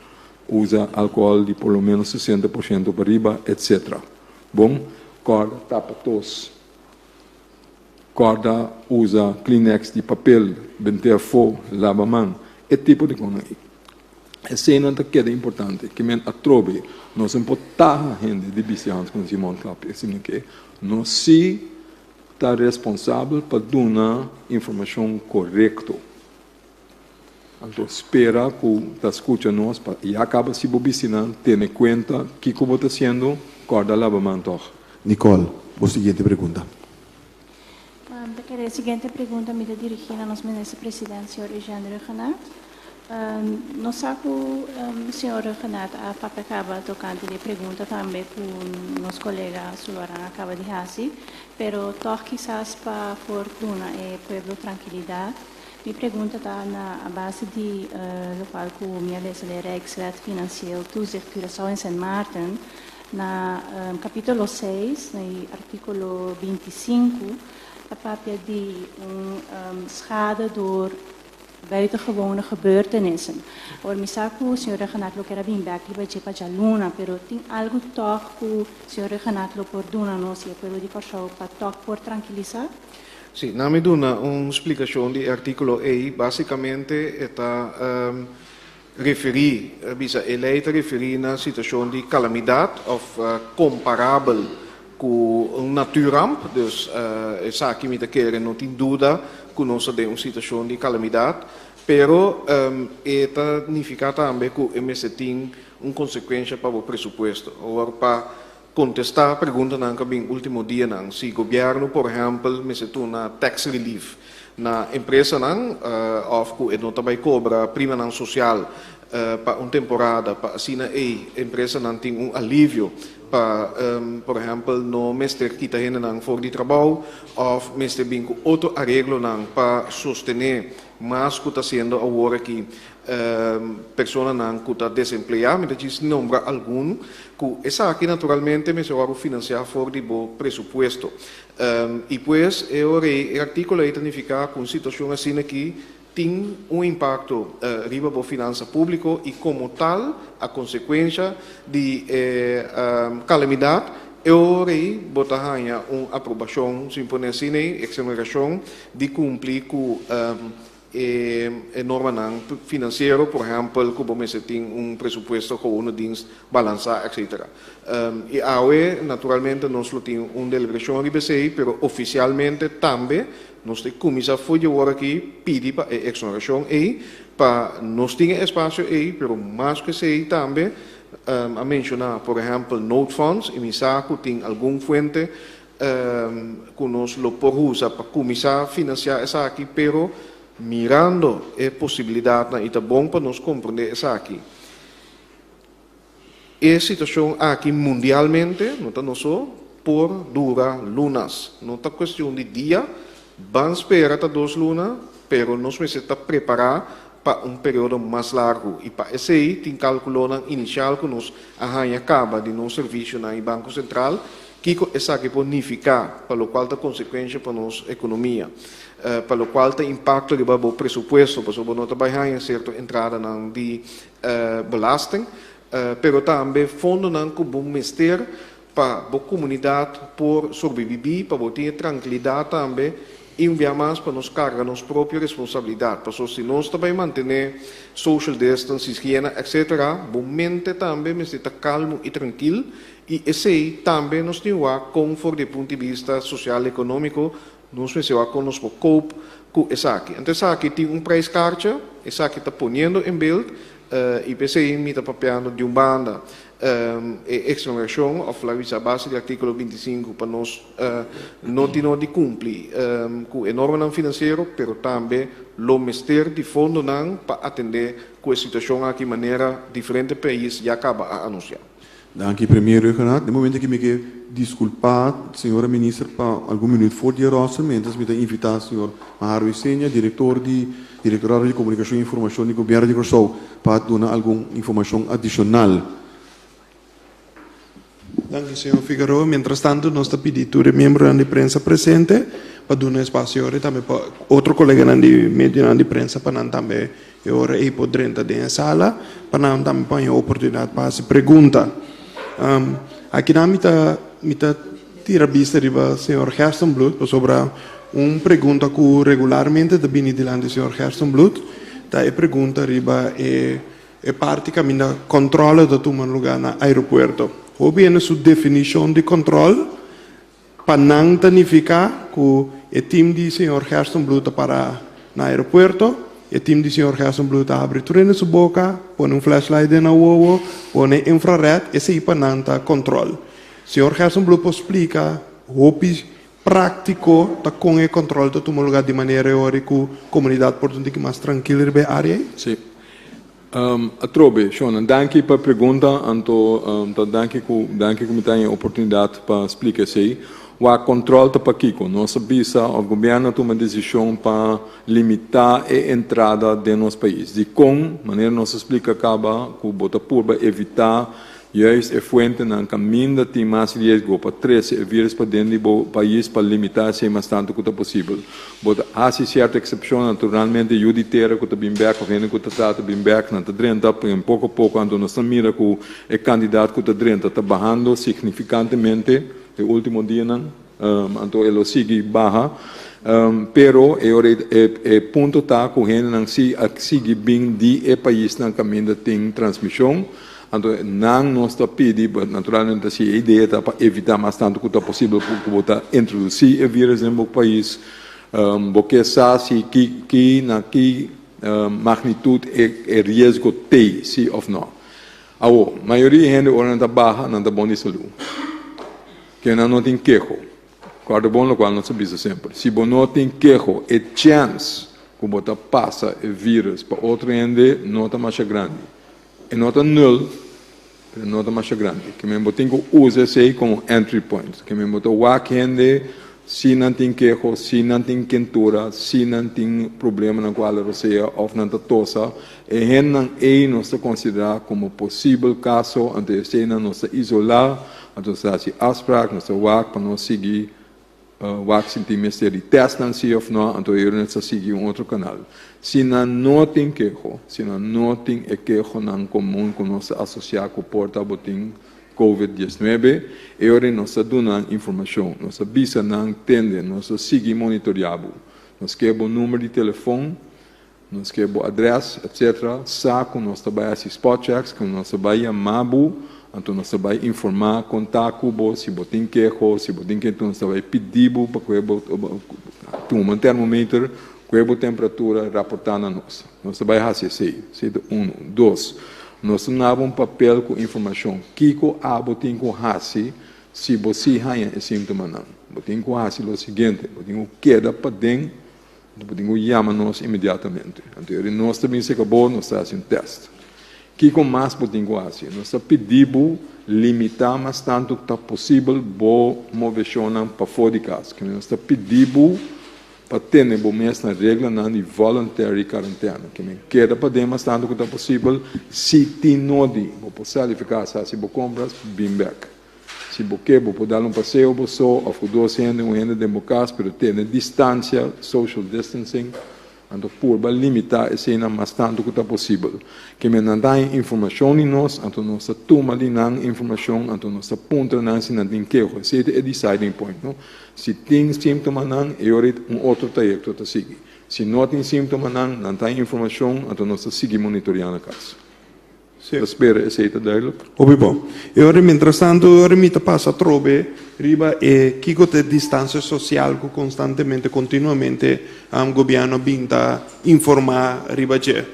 S3: Usa alcohol di por lo menos 60% pa riba, etc. Bon, corda tapa tos. Corda usa Kleenex di papel, bente afo, laba man, e tipo di conan ei. Eseinan ta keda importante, ke men atrobe nos no por taha hende di bisti handschoen si mondkapje, sino ke nos si ta responsabel pa duna informacion corecto. Anto spera ku ta skucha nos pa ya kaba si bo bistinan tene kuenta kiko bo ta hasiendo, kòrda laba man tòg.
S1: Nicole, bo siguiente pregunta.
S11: Ta kere e siguiente pregunta mi ta dirigí na nos Minister President señor Eugène Rhuggenaath. Nos sa ku señor Rhuggenaath a papia kaba tokante di e pregunta tambe ku nos kolega Sulvaran a kaba di hasi, pero tòg kisas pa por duna e pueblo trankilidat, Mi pregunta ta na a base di locual cu mi a lesa den Rijkswet Financieel Toezicht Curaçao en Sint Maarten na capitulo seis na e articulo 25 ta papia di un schade door buitengewone gebeurtenissen. Awor mi sa cu señor Rhuggenaath lo kier a bin bek riba dje pa djaluna pero tin algo toch cu señor Rhuggenaath lo por duna nos y e pueblo di Corsou pa toch por trankilisa?
S2: Sí, na mi duna un splikashon di e artíkulo ei. Básikamente e ta referí, bisa e lei ta referí na situashon di kalamidat òf komparabel ku un natuurramp. Dus esaki mi ta kere no tin duda ku nos ta den un situashon di kalamidat, pero e ta nifiká tambe ku e mester tin un konsekuensha pa bo presupuesto. Awor pa Kontestá preguntanan ku a bin último dianan, si gobièrnu por ehèmpel mester tuna tax relief na empresanan òf ku e no ta bai kobra primanan sosial pa un temporada pa asina ei empresanan tin un alivio pa por ehèmpel no mester kita hendenan for di trabou òf mester bin ku otro areglonan pa sostené mas ku ta siendo awor aki personanan ku ta desempleá. Mi ta djis nombra algun. Ku esaki naturalmente mester wòrdu finansiá for di bo presupuesto. I pues e ora ei e artíkulo ei ta nifiká ku un situashon asina aki tin un impakto riba bo finansa públiko i komo tal a konsekuensha di e kalamidat e ora ei bo ta haña un aprobashon, sin pone asina ei, eksonerashon di kumpli ku E normanan finansiero, por ehèmpel ku bo mester tin un presupuesto gewone dienst balansá etcetera. I awe naturalmente nos lo tin un deliberashon riba esei, pero ofisialmente tambe nos ta kuminsá for di awor aki pidi pa e eksonerashon ei pa nos tin e espasio ei, pero mas ku esei tambe. A menshoná por ehèmpel noodfonds i mi sa ku tin algun fuente ku nos lo por usa pa kuminsá finansiá esaki, pero mirando e posibilidatnan i ta bon pa nos komprendé esaki. E situashon aki mundialmente, no ta nos so, por dura lunas. No ta kuestion di dia, ban spera ta dos luna, pero nos mester ta prepará pa un periodo mas largu. I pa esei tin kalkulonan inisial ku nos a haña kaba di nos servisionan i Banko Sentral, kiko esaki por nifiká pa lokual ta konsekuensha pa nos ekonomia, pa lokual ta impakto riba bo presupuesto, pasobra bo no ta bai haña sierto entradanan di belasting, pero tambe fondonan ku bo mester pa bo komunidat por sorbibibí, pa bo tin e trankilidat tambe i un bia mas pa nos karga nos propio responsabilidat. Pasobra si nos ta bai mantené social distance, higiena, etcetera, bo mente tambe mester ta kalmu i trankil i esei tambe nos tin wak kon for di e punto di bista sosial ekonómiko Nos mester wak kon nos por koop ku esaki. Anto esaki tin un prijskaartje, esaki ta poniendo in beeld i p'esei mi ta papiando di un banda e exoneracion of laga bisa a base di articulo 25 pa nos no tin no di cumpli ku e normanan financiero pero tambe lo mester di fondonan pa atende ku e situacion aki manera diferente pais ya caba a anuncia.
S1: Danki Premier Rhuggenaath. Den momento aki mi ke diskulpá señora Minister pa algun minuut for di e roster mientras mi ta invitá señor Maharo Isenia, Direktor di Direktorado di Komunikashon i Informashon di Gobièrnu di Kòrsou pa duna algun informashon adishonal.
S2: Danki señor Figaroa. Mientras tanto nos ta pidi tur e miembronan di prensa presente pa duna espasio ora i tambe pa otro koleganan di medionan di prensa pa nan tambe E ora ei por drenta den e sala pa nan tambe por haña oportunidat pa hasi pregunta. Akinan mi ta mi ta tira bista riba señor Gerstenbluth pasobra un pregunta ku regularmente ta bini dilanti señor Gerstenbluth ta e pregunta riba e e parti kaminda kòntròle ta tuma lugá na aeropuerto. Hopi hende su definishon di kòntròl Pa nan ta nifiká ku e tim di señor Gerstenbluth ta para na aeropuerto, e tim di señor Gerstenbluth ta habri tur hende su boka, pone un flashlight den nan wowo, pone infrared, esei pa nan ta kòntròl. Señor Gerstenbluth por splika hopi práktiko ta kon e kòntròl ta tuma lugá di manera e ora ku komunidat por ta un tiki mas trankil riba e área ei?
S3: Sí. Atrobe, Shona, danki pa e pregunta, anto ta danki ku danki ku mi ta haña e oportunidat pa splika esei. Wak kòntròl ta pakiko? Nos a bisa òf gobièrnu a tuma desishon pa limitá e entrada den nos pais. Dikon? Manera nos a splika kaba ku bo ta purba evitá Juist e fuentenan kaminda tin mas riesgo pa trese e virus paden di bo pais pa limitá esei mas tantu ku ta posibel. Bo ta hasi sierto eksepshon, naturalmente yu di tera ku ta bin bèk òf hende ku ta trata bin bèk, nan ta drenta en poko poko, anto nos ta mira ku e kantidat ku ta drenta ta bahando signifikantemente e último dianan, anto e lo sigui baha. Pero e ora e punto ta ku hendenan si a sigui bin di e paisnan kaminda tin transmishon. Anto nan nos ta pidi, naturalmente si e idea ta pa evita mas tanto cu ta posibel cu bo ta introduci e virus den bo pais, bo ke sa si ki ki na ki magnitud e e riesgo tey, si of no. Awo, mayoria hende ora nan ta baha nan ta bon di salud, ke nan no tin keho. Corda bon locual nos ta bisa semper, si bo no tin keho e chance cu bo ta pasa e virus pa otro hende no ta masha grandi. E no ta nul, pero e no ta masha grandi. Ke men bo tin ku usa esei komo entry point. Ke men bo ta wak hende si nan tin keho, si nan tin kentura, si nan tin problemanan ku ala rosea òf nan ta tosa. E hendenan ei nos ta konsiderá komo posibel kaso, anto eseinan nos ta isolá, anto nos ta hasi afsprak, nos ta wak pa nos sigui Wak si tin mester di test nan si of no, anto e sa sigui un otro kanal. Si nan no tin keho, si nan no tin e kehonan komun ku nos ta asosiá ku por ta bo tin covid 19, e ora nos ta duna nan informashon, nos ta bisa nan, tende, nos ta sigui monitoriá bo. Nos ke bo number di telefon, nos ke bo adrès, etc. Sa ku nos ta bai hasi spot checks, ku nos ta bai yama bo, anto nos ta bai informá kon ta ku bo, si bo tin keho, si bo tin ke, nos ta bai pidi bo pa kue bo tuma un termometer, kue bo temperatura, raportá na nos. Nos ta bai hasi esei. Esei ta unu. Dos. Nos ta duna bo un papel ku informashon kiko abo tin ku hasi si bo si haña e síntomanan. Bo tin ku hasi lo siguiente, bo tin ku keda paden, bo tin ku yama nos inmediatamente. Anto ora nos ta bin serka bo, nos ta hasi un tèst. Kiko mas bo tin ku hasi? Nos ta pidi bo limitá mas tantu ku ta posibel bo moveshonnan pafó di kas. Nos ta pidi bo pa tene bo mes na reglanan di voluntary karantena. Ke men keda paden mas tantu ku ta posibel. Si tin nodi, bo por sali fi kas hasi bo kompras, bin bèk. Si bo ke, bo por dal un paseo bo so òf ku dos hende, un hende den bo kas, pero tene distansia, social distancing. Anto purba limitá eseinan mas tantu ku ta posibel. Ke men nan ta haña informashon di nos, anto nos ta tuma di nan informashon, anto nos ta puntra nan si nan tin keho. Esei ta e deciding point, no? Si tin símptomanan, e ora un otro trayekto ta sigui. Si no tin símptomanan, nan ta haña informashon, anto nos ta sigui monitoriá na kas.
S2: Sí.
S3: Ta spera esei ta duidelijk.
S2: Hopi bon. E ora mientrastantu e ora mi ta pasa atrobe riba e kiko ta e distansia sosial ku konstantemente, kontinuamente gobièrnu a bin ta informá riba dje.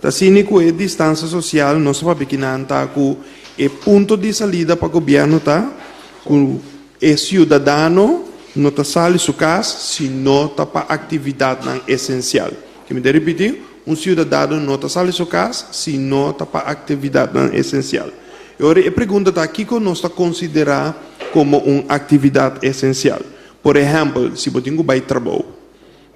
S2: Ta asina ku e distansia sosial nos a papia kinan ta ku e punto di salida pa gobièrnu ta ku e siudadano no ta sali su kas si no ta pa aktividatnan esensial. Ke mi ta ripití, Un siudadano no ta sali su kas si no ta pa aktividatnan esensial. E ora e pregunta ta kiko nos ta konsiderá komo un aktividat esensial. Por ehèmpel, si bo tin ku bai trabou.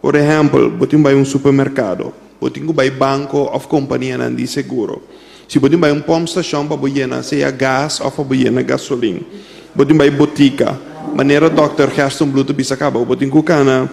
S2: Por ehèmpel, bo tin bai un supermerkado, bo tin ku bai banko òf kompanianan di seguro. Si bo tin bai un pòmpstashon pa bo yena sea gas òf pa bo yena gasolin. Bo tin bai botika. Manera dòkter Gerstenbluth ta bisa kaba, bo tin ku kana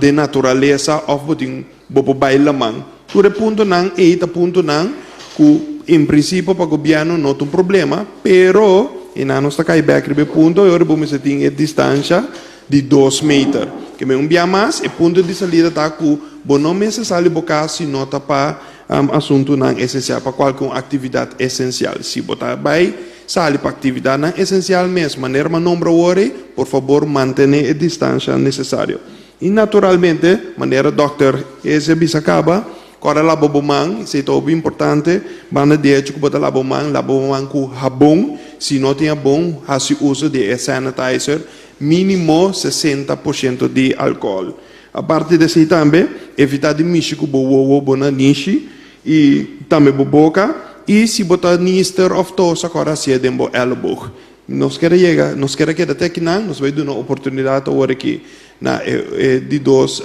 S2: den naturalesa òf bo tin Bo por bai laman. Tur e puntonan ei ta puntonan ku en prinsipio pa gobièrnu no ta un problema, pero e nan nos ta kai bèk riba e punto e ora bo mester tin e distansha di dos meter. Ke men un bia mas e punto di salida ta ku bo no mester sali bo kas si no ta pa asuntunan esensial, pa kualke un aktividat esensial. Si bo ta bai sali pa aktividatnan esensial mes, manera mi a nombra awor ei, por fabor mantené e distansha nesesario. I naturalmente, manera dòkter Eze a bisa kaba, kòrda laba bo man, esei ta hopi importante, banda di hecho ku bo ta laba bo man, laba bo man ku habon, si no tin habon, hasi uso di e sanitizer, mínimo 60 por shento di alkohòl. Aparte di esei tambe, evitá di mishi ku bo wowo, bo nanishi i tambe bo boka, i si bo ta nister òf tosa, kòrda hasié den bo èleboog. Nos ker a yega, nos ker a keda te akinan, nos bai duna oportunidat awor aki na e e di dos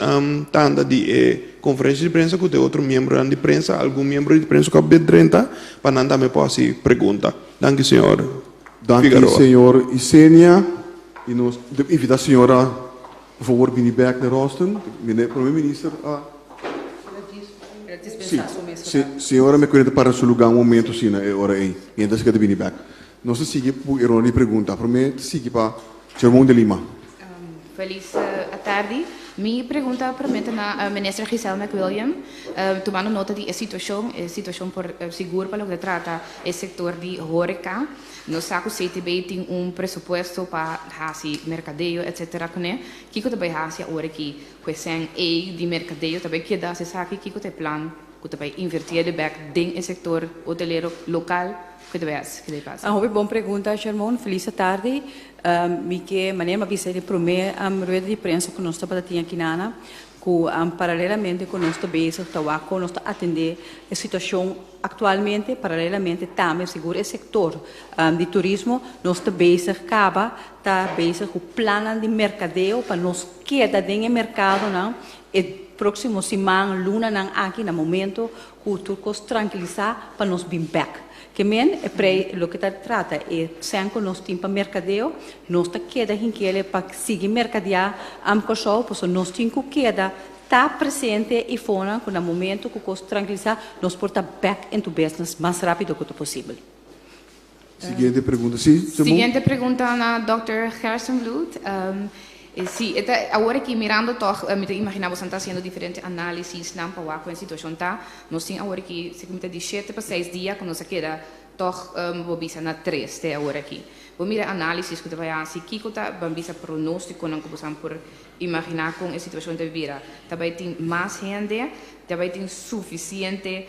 S2: tanda di e konferensha di prensa ku ta e otro miembronan di prensa, algun miembro di prensa ku a bit drenta pa nan tambe por hasi pregunta. Danki señor
S1: Danki
S2: Figaroa.
S1: señor Isenia y nos ta invita señora por favor bini bek na Roston. Mene Prome Minister a Si, si, señora me cuenta para su lugar un momento asina e ora ey mientras ke ta bini bek. Nos ta sigui ku e ronda di pregunta. Promé ta sigui pa Jermon de Lima.
S12: Felis atardi. Mi pregunta promé ta na Minister Giselle McWilliam. Tumando nota di e situashon, e situashon por sigur pa loke ta trata e sektor di horeca. Nos sa ku CTB tin un presupuesto pa hasi merkadeo etcetera kuné. Kiko ta bai hasi awor aki ku e sèn ei di merkadeo ta bai keda hasi esaki? Kiko ta e plan ku ta bai invertié de bèk den e sektor hotelero lokal? Ku ta bai hasi? Kiko ta bai pasa?
S5: Un hopi bon pregunta, Shermon. Felis atardi. Mi ke manera mi a bisa den promé rueda di prensa ku nos tabata tin aki nana, ku paralelamente ku nos ta bezig ta wak kon nos ta atendé e situashon aktualmente, paralelamente tambe sigur e sektor di turismo, nos ta bezig kaba ta bezig ku plannan di merkadeo pa nos keda den e merkadonan e próksimo siman, lunanan aki na momento ku tur kos trankilisá pa nos bin bèk. Ke men e prei loke ta trata e sèn ku nos tin pa merkadeo, nos ta keda hinkele pa sigui merkadeá am Kòrsou, pasobra nos tin ku keda ta presente i fonan ku na momento ku kos trankilisá nos por ta back into business mas rápido ku ta posibel.
S1: Siguiente pregunta. Sí, Simon?
S12: Siguiente pregunta na dòkter Gerstenbluth. Sí, e ta awor aki mirando tòg, mi ta imaginá boso ta hasiendo diferente análisisnan pa wak ku e situashon ta. Nos tin awor aki, si ku mi ta di shete pa seis dia ku nos a keda tòg bo bisa na tres te awor aki. Bo mira análisis ku ta bai hasi, kiko ta ban bisa pronóstikonan ku boso por imaginá kon e situashon ta bira? Ta bai tin mas hende? Ta bai tin sufisiente?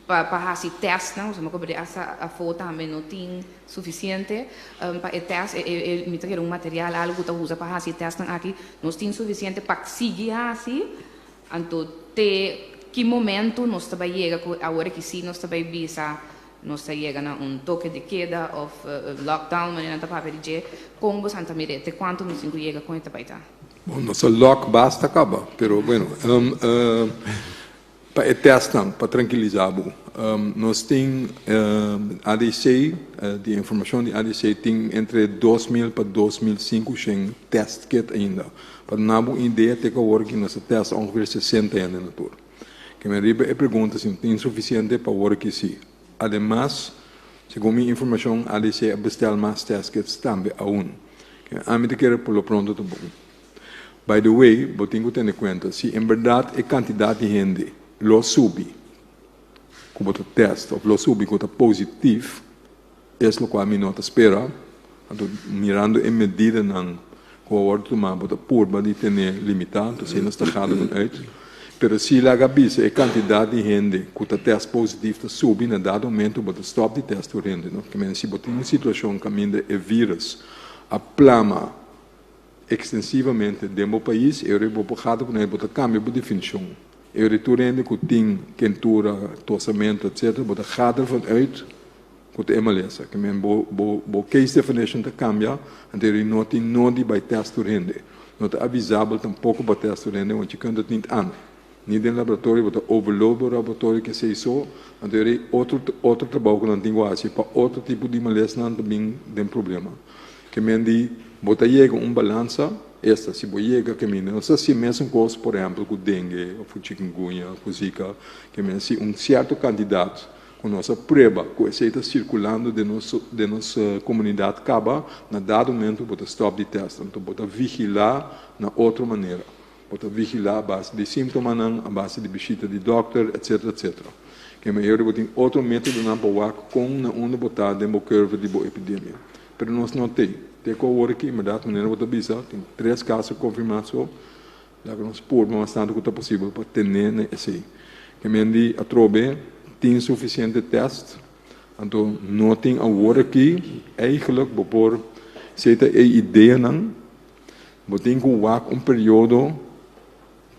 S12: Pa hasi testnan, pasobra mi a komprendé asta afó tambe no tin sufisiente pa e test, e mi ta kere un material algu ku ta usa pa hasi e testnan aki, nos tin sufisiente pa sigui hasi, anto te ki momento nos ta bai yega ku awor aki sí nos ta bai bisa nos ta yega na un toke de keda òf lockdown manera nan ta papia di dje, kon boso ta mir'é, te kuantu nos tin ku yega kon e ta bai ta?
S3: Bon, nos a lock basta kaba, pero bueno. Pa e testnan, pa trankilisá bo, nos tin ADC, di informashon di ADC tin entre 2000 pa 2500 test kit ainda. Pa duna bo un idea te ku awor aki nos a test ongeveer 60 hende na tur. Keme riba e pregunta si no tin sufisiente pa awor aki si. Ademas, segun mi informashon ADC a bestel mas test kits tambe aun. Keme ami ta kere por lo pronto ta bon. By the way, bo tin ku tene kuenta, si en bèrdat e kantidat di hende lo subi ku bo ta tèst òf lo subi ku ta positif, es lokual mi no ta spera, anto mirando e medidanan ku a wòrdu tumá bo ta purba di tene limitá, anto si nos ta gada van uit. Pero si laga bisa e kantidat di hende ku ta tèst positif ta subi, na dado momento bo ta stòp di tèst tur hende, no? Si bo tin un situashon kaminda e vírus a plama Ekstensivamente den bo pais, e ora bo por gata ku nan bo ta kambia bo definishon. E ora tur hende ku tin kentura, tosamentu etsetera bo ta gata ervan uit ku ta e malesa. Ke men bo bo bo case definition ta kambia, anto e ora no tin nodi bai tèst tur hende. No ta avisabel tampoko pa tèst tur hende want je kunt het niet aan. Ni den laboratorio bo ta overload bo laboratorio kesei so, anto e ora otro otro trabou ku nan tin ku hasi pa otro tipo di malesnan ta bin den problema. Ke men di bo ta yega un balansa, esta si bo yega kaminda nos ta hasi e mesun kos por ehempel ku dengue of ku chikungunya ku zika, ke men si un sierto kantidat ku nos a prueba ku esei ta sirkulando den nos den nos komunidat kaba, na dado momento bo ta stòp di tèst, anto bo ta vigilá na otro manera. Bo ta vigilá a base di síntomanan, a base di bishita di dòkter, etcetera, etcetera. Ke mayoria bo tin otro métodonan pa wak kon na unda bo ta den bo curve di bo epidemia. Pero nos no t'ei. Te ku awor aki, en bèrdat, manera bo ta bisa, tin tres kaso konfirmá so. Laga nos purba mas tantu ku ta posibel pa ten'é na esei. Ke men di atrobe tin sufisiente tèst, anto no tin awor aki, eigenlijk bo por seta e ideanan. Bo tin ku wak un periodo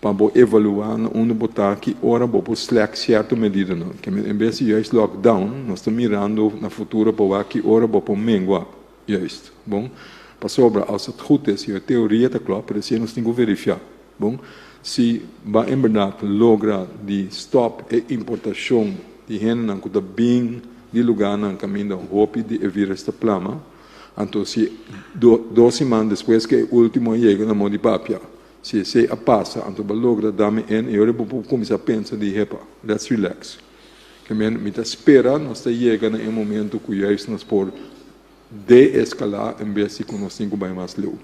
S3: pa bo evaluá na unda bo ta ki ora bo por slèk sierto medidanan. Ke men en bes di juist lockdown, nos ta mirando na futuro pa wak ki ora bo por mengua juist. Bon, pasobra als het goed is, e teoria ta klòp, pero esei nos tin ku verifiá. Bon, si ba en bèrdat logra di stòp e importashon di hendenan ku ta bin di lugánan kaminda hopi di e vírus ta plama, Anto si dos siman despues ku e ultimo a yega na mon di papia, si esei a pasa, anto bo a logra dame en i ora bo por kuminsá pensa di hepa, let's relax. Ke men mi ta spera nos ta yega na e momento ku juist nos por de-eskalá en bes di ku nos tin ku bai mas leu.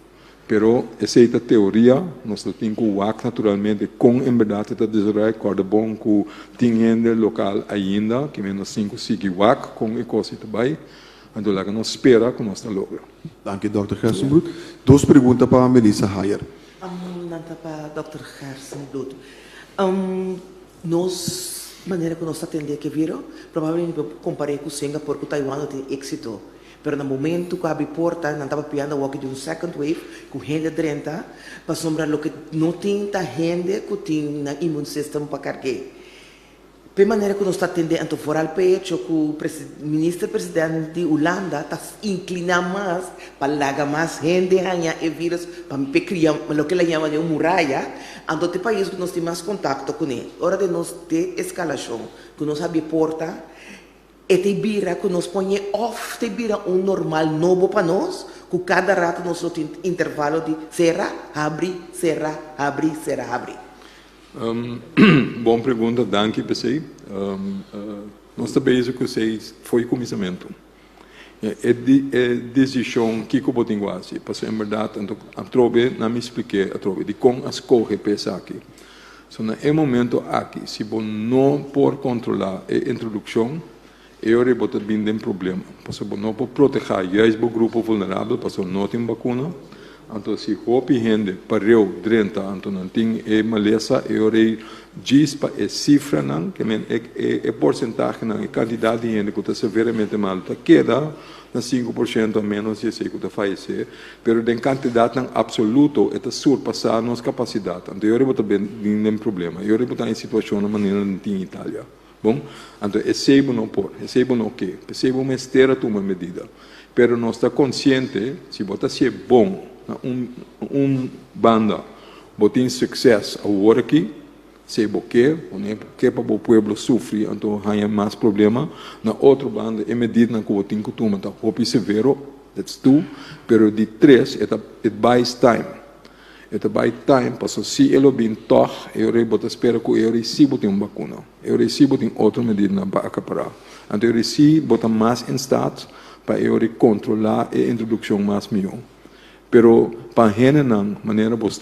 S3: Pero esei ta teoria, nos lo tin ku wak naturalmente kon en bèrdat e ta desaroyá. Kòrda bon ku tin hende lokal ainda, ke men nos tin ku sigui wak kon e kos ei ta bai. Anto laga nos spera ku nos ta logra.
S1: Danki Dòkter Gerstenbluth. Dos pregunta pa Melissa Hayer.
S4: Nan ta pa Dòkter Gerstenbluth. Nos manera ku nos ta atendé ke viro probablemente bo por kompar'é ku Singapore ku Taiwan lo tin éksito. Pero na momento ku abri porta nan tabata pidiendo awor di un second wave ku hende drenta pasobra loke no tin ta hende ku tin nan immune system pa karg'é. P'e manera ku nos ta atendé anto foral p'e echo ku minister president di Hulanda ta inkliná mas pa laga mas hende haña e vírus pa p'e kria loke el a yama den un muraya, anto t'e pais ku nos tin mas kontakto kuné. Ora di nos deeskalashon ku nos habri e porta e ta bira ku nos pone òf ta bira un normal nobo pa nos ku kada rato nos lo tin intervalo di sera, habri, sera, habri, sera, habri.
S3: Bon pregunta, danki p'esei. Nos ta bezig ku esei fo'i kuminsamentu. E desishon kiko bo tin ku hasi, pasobra en bèrdat anto atrobe nan mi splik'é atrobe dikon a skohe pa esaki. So na e momento aki si bo no por kontrolá e introdukshon e ora ei bo ta bin den problema, pasobra bo no por protehá juist bo grupo vulnerabel pasobra no tin bakuna. Anto si hopi hende pareu drenta anto nan tin e malesa e ora ei djis pa e sifranan, ke men e e porsentahenan, e kantidat di hende ku ta severamente malu ta keda na 5% a ménos di esei ku ta fayesé, pero den kantidatnan apsoluto e ta surpasá nos kapasidat. Anto e ora ei bo ta bin den problema, e ora ei bo ta den situashonnan manera nan tin Italia. Bon, anto esei bo no por, esei bo no ke, p'esei bo mester a tuma medida. Pero nos ta konsiente, si bo ta hasié bon na un un banda, bo tin sukses awor aki, esei bo ke, bo no ke pa bo pueblo sufri anto haña mas problema. Na otro banda e medidanan ku bo tin ku tuma ta hopi severo, that's two, pero di tres e ta it buys time. E ta bai time paso si e lo bin tog e ora bo ta spera cu e ora si bo tin un bacuna, e ora si bo tin otro medidanan pa acapara. Anto e ora si bo ta mas in staat pa e ora controla e introduccion mas miho. Pero pa hendenan manera bos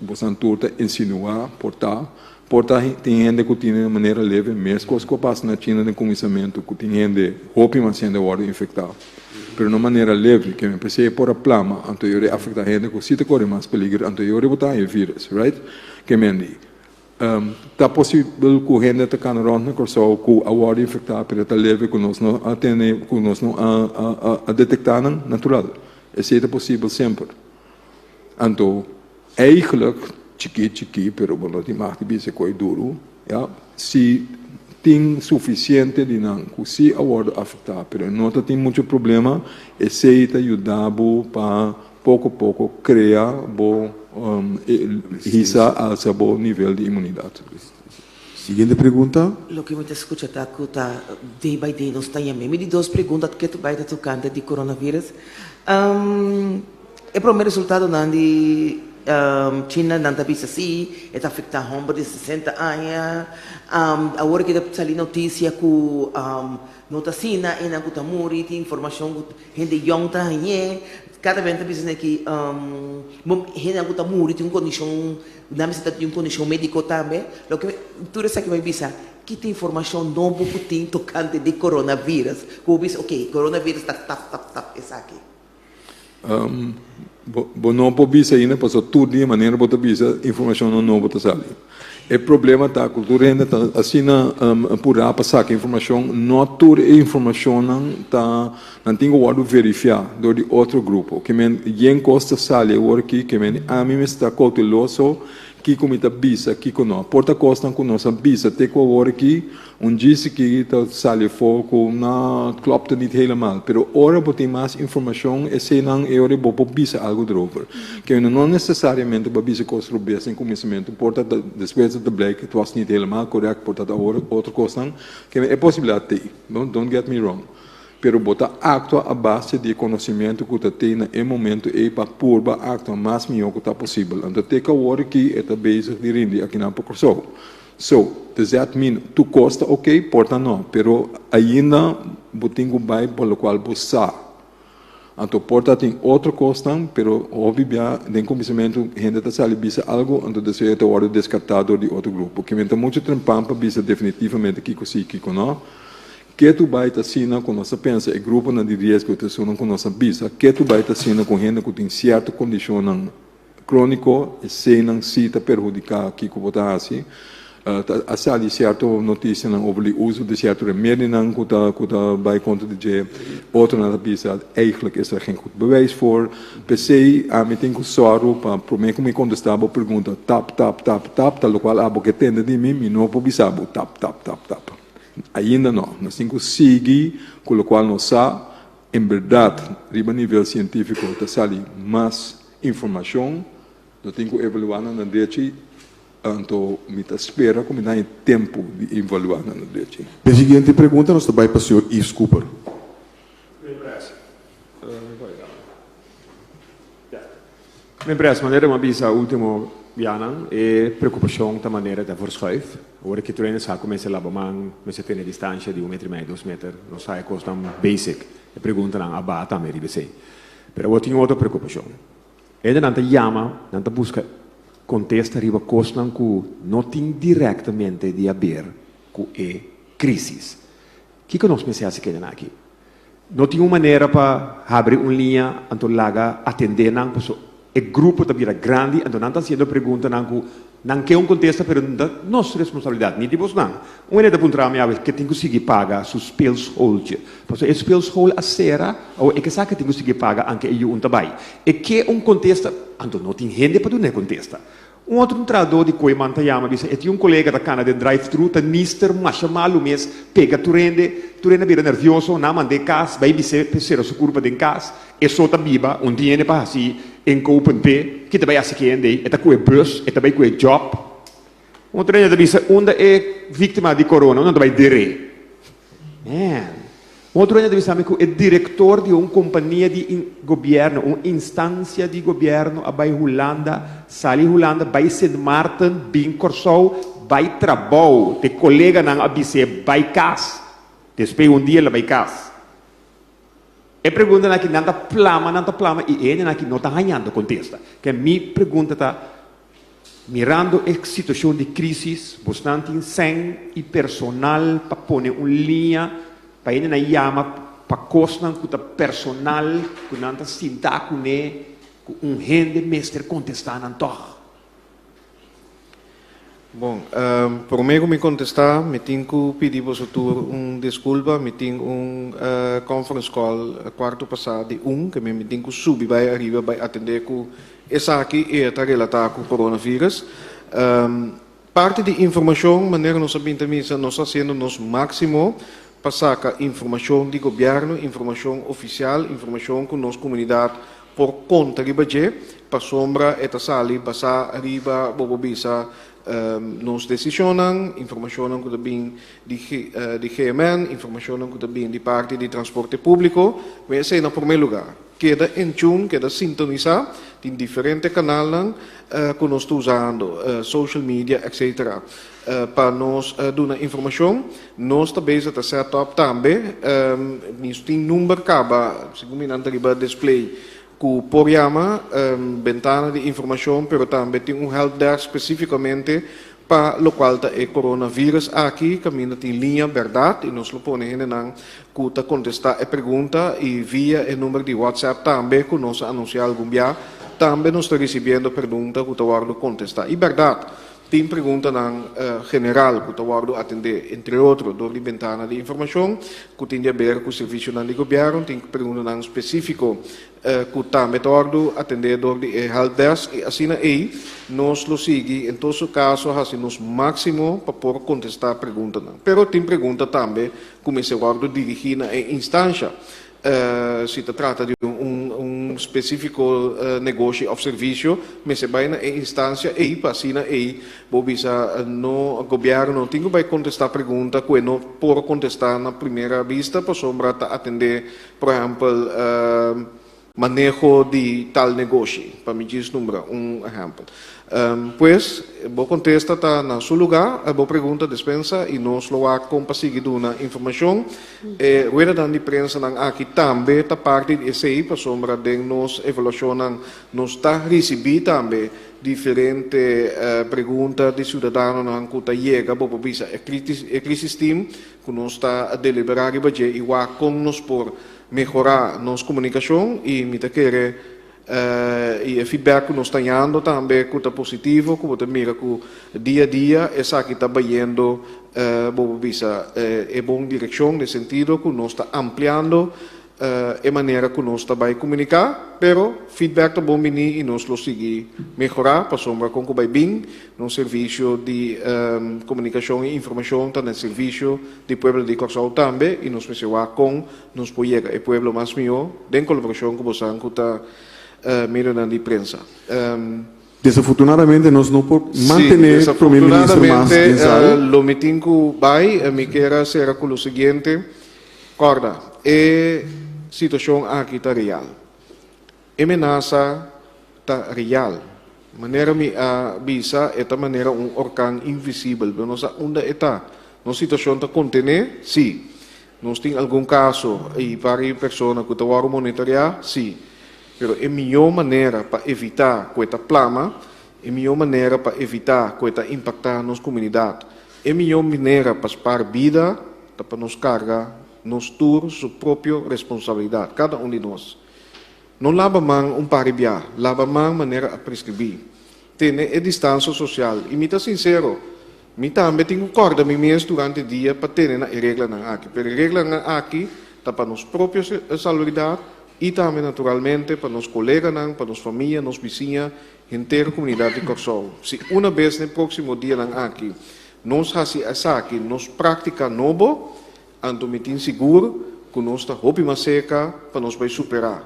S3: bosan tur ta insinua por ta, por ta tin hende cu tin e manera leve mescos cu a pasa na China den cuminsamentu cu tin hende hopi mas hende a wordo infecta. Pero na manera leve, ke men p'esei e por a plama, anto e ora e afektá hende ku si ta kore mas peligro, anto e ora bo ta haña e vírus, right? Ke men di, ta posibel ku hende ta kana rònt na Kòrsou ku a wòrdu infektá, pero ta leve ku nos no a tene, ku nos no a detektá nan? Natural, esei ta posibel semper. Anto, eigenlijk, chikí chikí, pero bo no tin mag di bisa koe duru, ya, si tin sufisiente di nan ku si a wòrdu afektá, pero no ta tin muchu problema, esei ta yuda bo pa poko poko krea bo hisa alsa bo nivel di inmunidat.
S1: Siguiente pregunta.
S13: Loke mi ta skucha ta ku ta day by day nos ta yam'é. Mi di dos pregunta ke ta bai ta tokante di coronavirus. E prome resultadonan di China nan ta bisa si e ta afektá hòmber di 60 aña. Awor aki ta sali notisia ku no ta asina, esnan ku ta muri tin informashon ku hende yòn ta hañ'é. Kada bes nan ta bisa esaki hendenan ku ta muri tin un kondishon, nan mester ta tin un kondishon médiko tambe. Loke tur esaki mi bisa, kita informashon nobo ku tin tokante di coronavirus ku bo bisa oke coronavirus ta tap tap tap esaki.
S3: Bo no por bisa ainda pasobra tur dia manera bo ta bisa informashonnan nobo ta sali. E problema ta ku tur hende ta asina purá pa saka informashon, no tur e informashonnan ta nan tin ku wòrdu verifiá dor di otro grupo. Ke men yen kos ta sali awor aki ke men ami mester ta kouteloso kiko mi ta bisa kiko no. Por ta kosnan ku nos a bisa te ku awor aki Un djis ki ta sali afó ku no klòpte nit helemaal, pero ora bo tin mas informashon eseinan e ora bo por bisa algu erover. Ke no nesesariamente bo a bisa kos robes den kuminsamentu, por ta despues ta blijk het was niet helemaal korèkt, por ta ta ora otro kosnan. Ke e posibilidat t'ei, don't get me wrong, pero bo ta aktua a base di e konosementu ku ta tei na e momentu ei pa purba aktua mas mihó ku ta posibel. Anto te ku awor aki e ta bezig di rindi akinan pa Kòrsou. So, does that mean tur kos ta ok? Por ta no, pero ainda bo tin ku bai pa lokual bo sa. Anto por ta tin otro kosnan, pero hopi bia den kuminsamentu hende ta sali bisa algu, anto despues e ta wòrdu deskartá dor di otro grupo. Kimen ta muchu trempan pa bisa definitivamente kiko si i kiko no. Ke tu bai ta asina ku nos a pensa e gruponan di riesgo ta esunnan ku nos a bisa? Ke tu bai ta asina ku hende ku tin sierto kondishonnan Crónico, eseinan sí ta perhudiká kiko bo ta hasi. Ta a sali sierto notisianan over di uso di sierto remedinan ku ta ku ta bai kontra di dje. Otronan ta bisa eigenlijk is er geen goed bewijs voor. P'esei ami tin ku sòru pa promé ku mi kontestá bo pregunta tap tap tap tap ta lokual abo ke tende di mi, mi no por bisa bo tap tap tap tap. Ainda no. Nos tin ku sigui ku lokual nos sa. En bèrdat riba nivel sientífiko ta sali mas Informacion, No tin cu evalua nan na drechi, anto mi ta spera cu mi ta haña tempo di evalua nan na drechi.
S1: E siguiente pregunta nos ta bai pa señor Yves Cooper.
S14: Meneer Pres, manera mi a bisa ultimo bianan, e preocupacion ta manera ta verschuif. Ora ki tur hende sa cu mester laba man, mester tene distancia di un meter y medio, dos meter, nos sa e cosnan basic. E preguntanan a baha tambe riba esey. Pero awor tin otro preokupashon. Hendenan ta yama, nan ta buska kontesta riba kosnan ku no tin direktamente di haber ku e krísis. Kiko nos mester hasi ku hendenan aki? No tin un manera pa habri un liña anto laga atendé nan? Pasobra. E grupo ta bira grandi anto nan ta hasiendo preguntanan ku nan ke un kontesta pero no ta nos responsabilidat ni di bosnan. Un hende ta puntra mi awe ke tin ku sigui paga su speelschooltje pasobra e speelschool a sera awo e ke sa ke tin ku sigui paga anke e yu un ta bai. E ke un kontesta anto no tin hende pa duna e kontesta. Un otro un trahadó di Kooiman ta yama bisa e tin un kolega ta kana den drive-thru ta nister masha malu mes pega tur hende, tur hende a bira nervioso, nan a mand'é kas bai bis'é p'e sera su kurpa den kas, e so ta biba, un tin hende pa hasi inkopen p'e, ki ta bai hasi ku e hende ei? E ta ku e bus, e ta bai ku e job. Un otro hende ta bisa unda e víktima di korona, unda nan ta bai der'é? Man. Un otro hende ta bisa mi ku e direktor di un kompania di gobièrnu, un instansia di gobièrnu a bai Hulanda, sali Hulanda bai Sint Maarten, bin Kòrsou, bai trabou. Te koleganan a bis'é bai kas. Despues un dia el a bai kas. E preguntanan aki nan ta plama, nan ta plama i e hendenan aki no ta hañando kontesta. Ke mi pregunta ta, Mirando e situacion di crisis, bosnan tin sèn y personal pa pone un liña pa hendenan yama pa cosnan cu ta personal cu nan ta sinta cune cu un hende mester contesta nan tog?
S2: Bon, prome cu mi contesta mi tin cu pidi boso tur un disculpa, mi tin un conference call cuarto pasa di un, ke mi tin cu subi bay ariba bay atende cu Esaki e ta relatá ku coronavirus. Parti di informashon, manera nos a bin ta misa, nos ta hasiendo nos máksimo pa saka informashon di gobièrnu, informashon ofisial, informashon ku nos komunidat por konta riba dje, pasobra e ta sali basá riba, bo por bisa, nos desishonnan, informashonnan ku ta bin di di GMN, informashonnan ku ta bin di parti di transporte públiko. Esei na promé lugá. Keda en tune, keda sintonisá, tin diferente kanalnan ku nos ta usando, social media etc. Pa nos duna informashon. Nos ta bezig ta set up tambe, nos tin number kaba, segun mi nan ta riba display, ku por yama, bentana di informashon, pero tambe tin un helpdesk spesífikamente Pa locual ta e coronavirus aki caminda tin liña berdad y nos lo pone hendenan cu ta contesta e pregunta y via e number di WhatsApp tambe cu nos a anuncia algun bia tambe nos ta ricibiendo pregunta cu ta wordo contesta y berdad tin preguntanan general cu ta wordo atende entre otro door di bentana di informacion cu tin di haber cu servicionan di gobierno tin preguntanan specifico ku tambe ta wòrdu atendé dor di e helpdesk i asina ei nos lo sigui en todo su kaso hasi nos máksimo pa por kontestá preguntanan. Pero tin pregunta tambe ku mester wòrdu dirigí na e instansha si ta trata di un un spesífiko negoshi òf servisio mester bai na e instansia ei pa asina ei bo bisa no gobièrnu no tin ku bai kontestá pregunta ku e no por kontestá na primera bista pasobra ta atendé Por ehèmpel, maneho di tal negoshi, pa mi djis nombra un ehèmpel. Pues, bo kontesta ta na su lugá, bo pregunta despensa i nos lo wak kon pa sigui duna informashon. E ruedanan di prensanan aki tambe ta parti di esei, pasobra den nos evaluashonnan nos ta risibí tambe diferente pregunta di siudadanonan ku ta yega, bo por bisa e crisis team, ku nos ta deliberá riba dje i wak kon nos por mehorá nos komunikashon i mi ta kere i e feedback ku nos ta hañando tambe ku ta positivo ku bo ta mira ku dia dia esaki ta bayendo bo por bisa e bon direkshon den sentido ku nos ta ampliando E manera ku nos ta bai komuniká, pero feedback ta bon bini i nos lo sigui mehorá pasobra kon ku bai bin nos servisio di komunikashon i informashon ta na servisio di pueblo di Kòrsou tambe i nos mester wak kon nos por yega e pueblo mas mihó den kolaborashon ku bosan ku ta medionan di prensa.
S1: Desafortunadamente nos no por mantené Prome Minister mas den sal.
S2: Lo mi tin ku bai, mi kier a sera ku lo siguiente. Kòrda, e situashon aki ta real. E menasa ta real. Manera mi a bisa, e ta manera un orkan invisibel, pero no sa unda e ta. Nos situashon ta kontené? Sí. Nos tin algun kaso i par di persona ku ta wòrdu monitoreá? Sí. Pero e mihó manera pa evitá ku e ta plama, e mihó manera pa evitá ku e ta impaktá nos komunidat, e mihó manera pa spar bida ta pa nos karga nos tur su propio responsabilidat, kada un di nos. No laba man un par di bia, laba man manera a preskribí. Tene e distansia sosial. I mi ta sinsero, mi tambe tin ku kòrda mi mes durante dia pa tene na e reglanan aki. Pero e reglanan aki ta pa nos propio salubridat i tambe naturalmente pa nos koleganan, pa nos famia, nos bisiña, henter komunidat di Kòrsou. Si una bes den próksimo dianan aki nos hasi esaki nos práktika nobo, anto mi tin sigur ku nos ta hopi mas serka pa nos bai superá.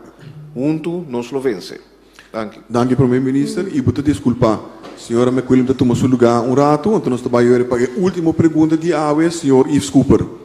S2: Huntu nos lo vense. Danki.
S1: Danki Prome Minister y bo ta disculpa. Señora McWilliam ta tuma su lugar un rato, anto nos ta bay ora pa e ultimo pregunta di awe, señor Yves Cooper.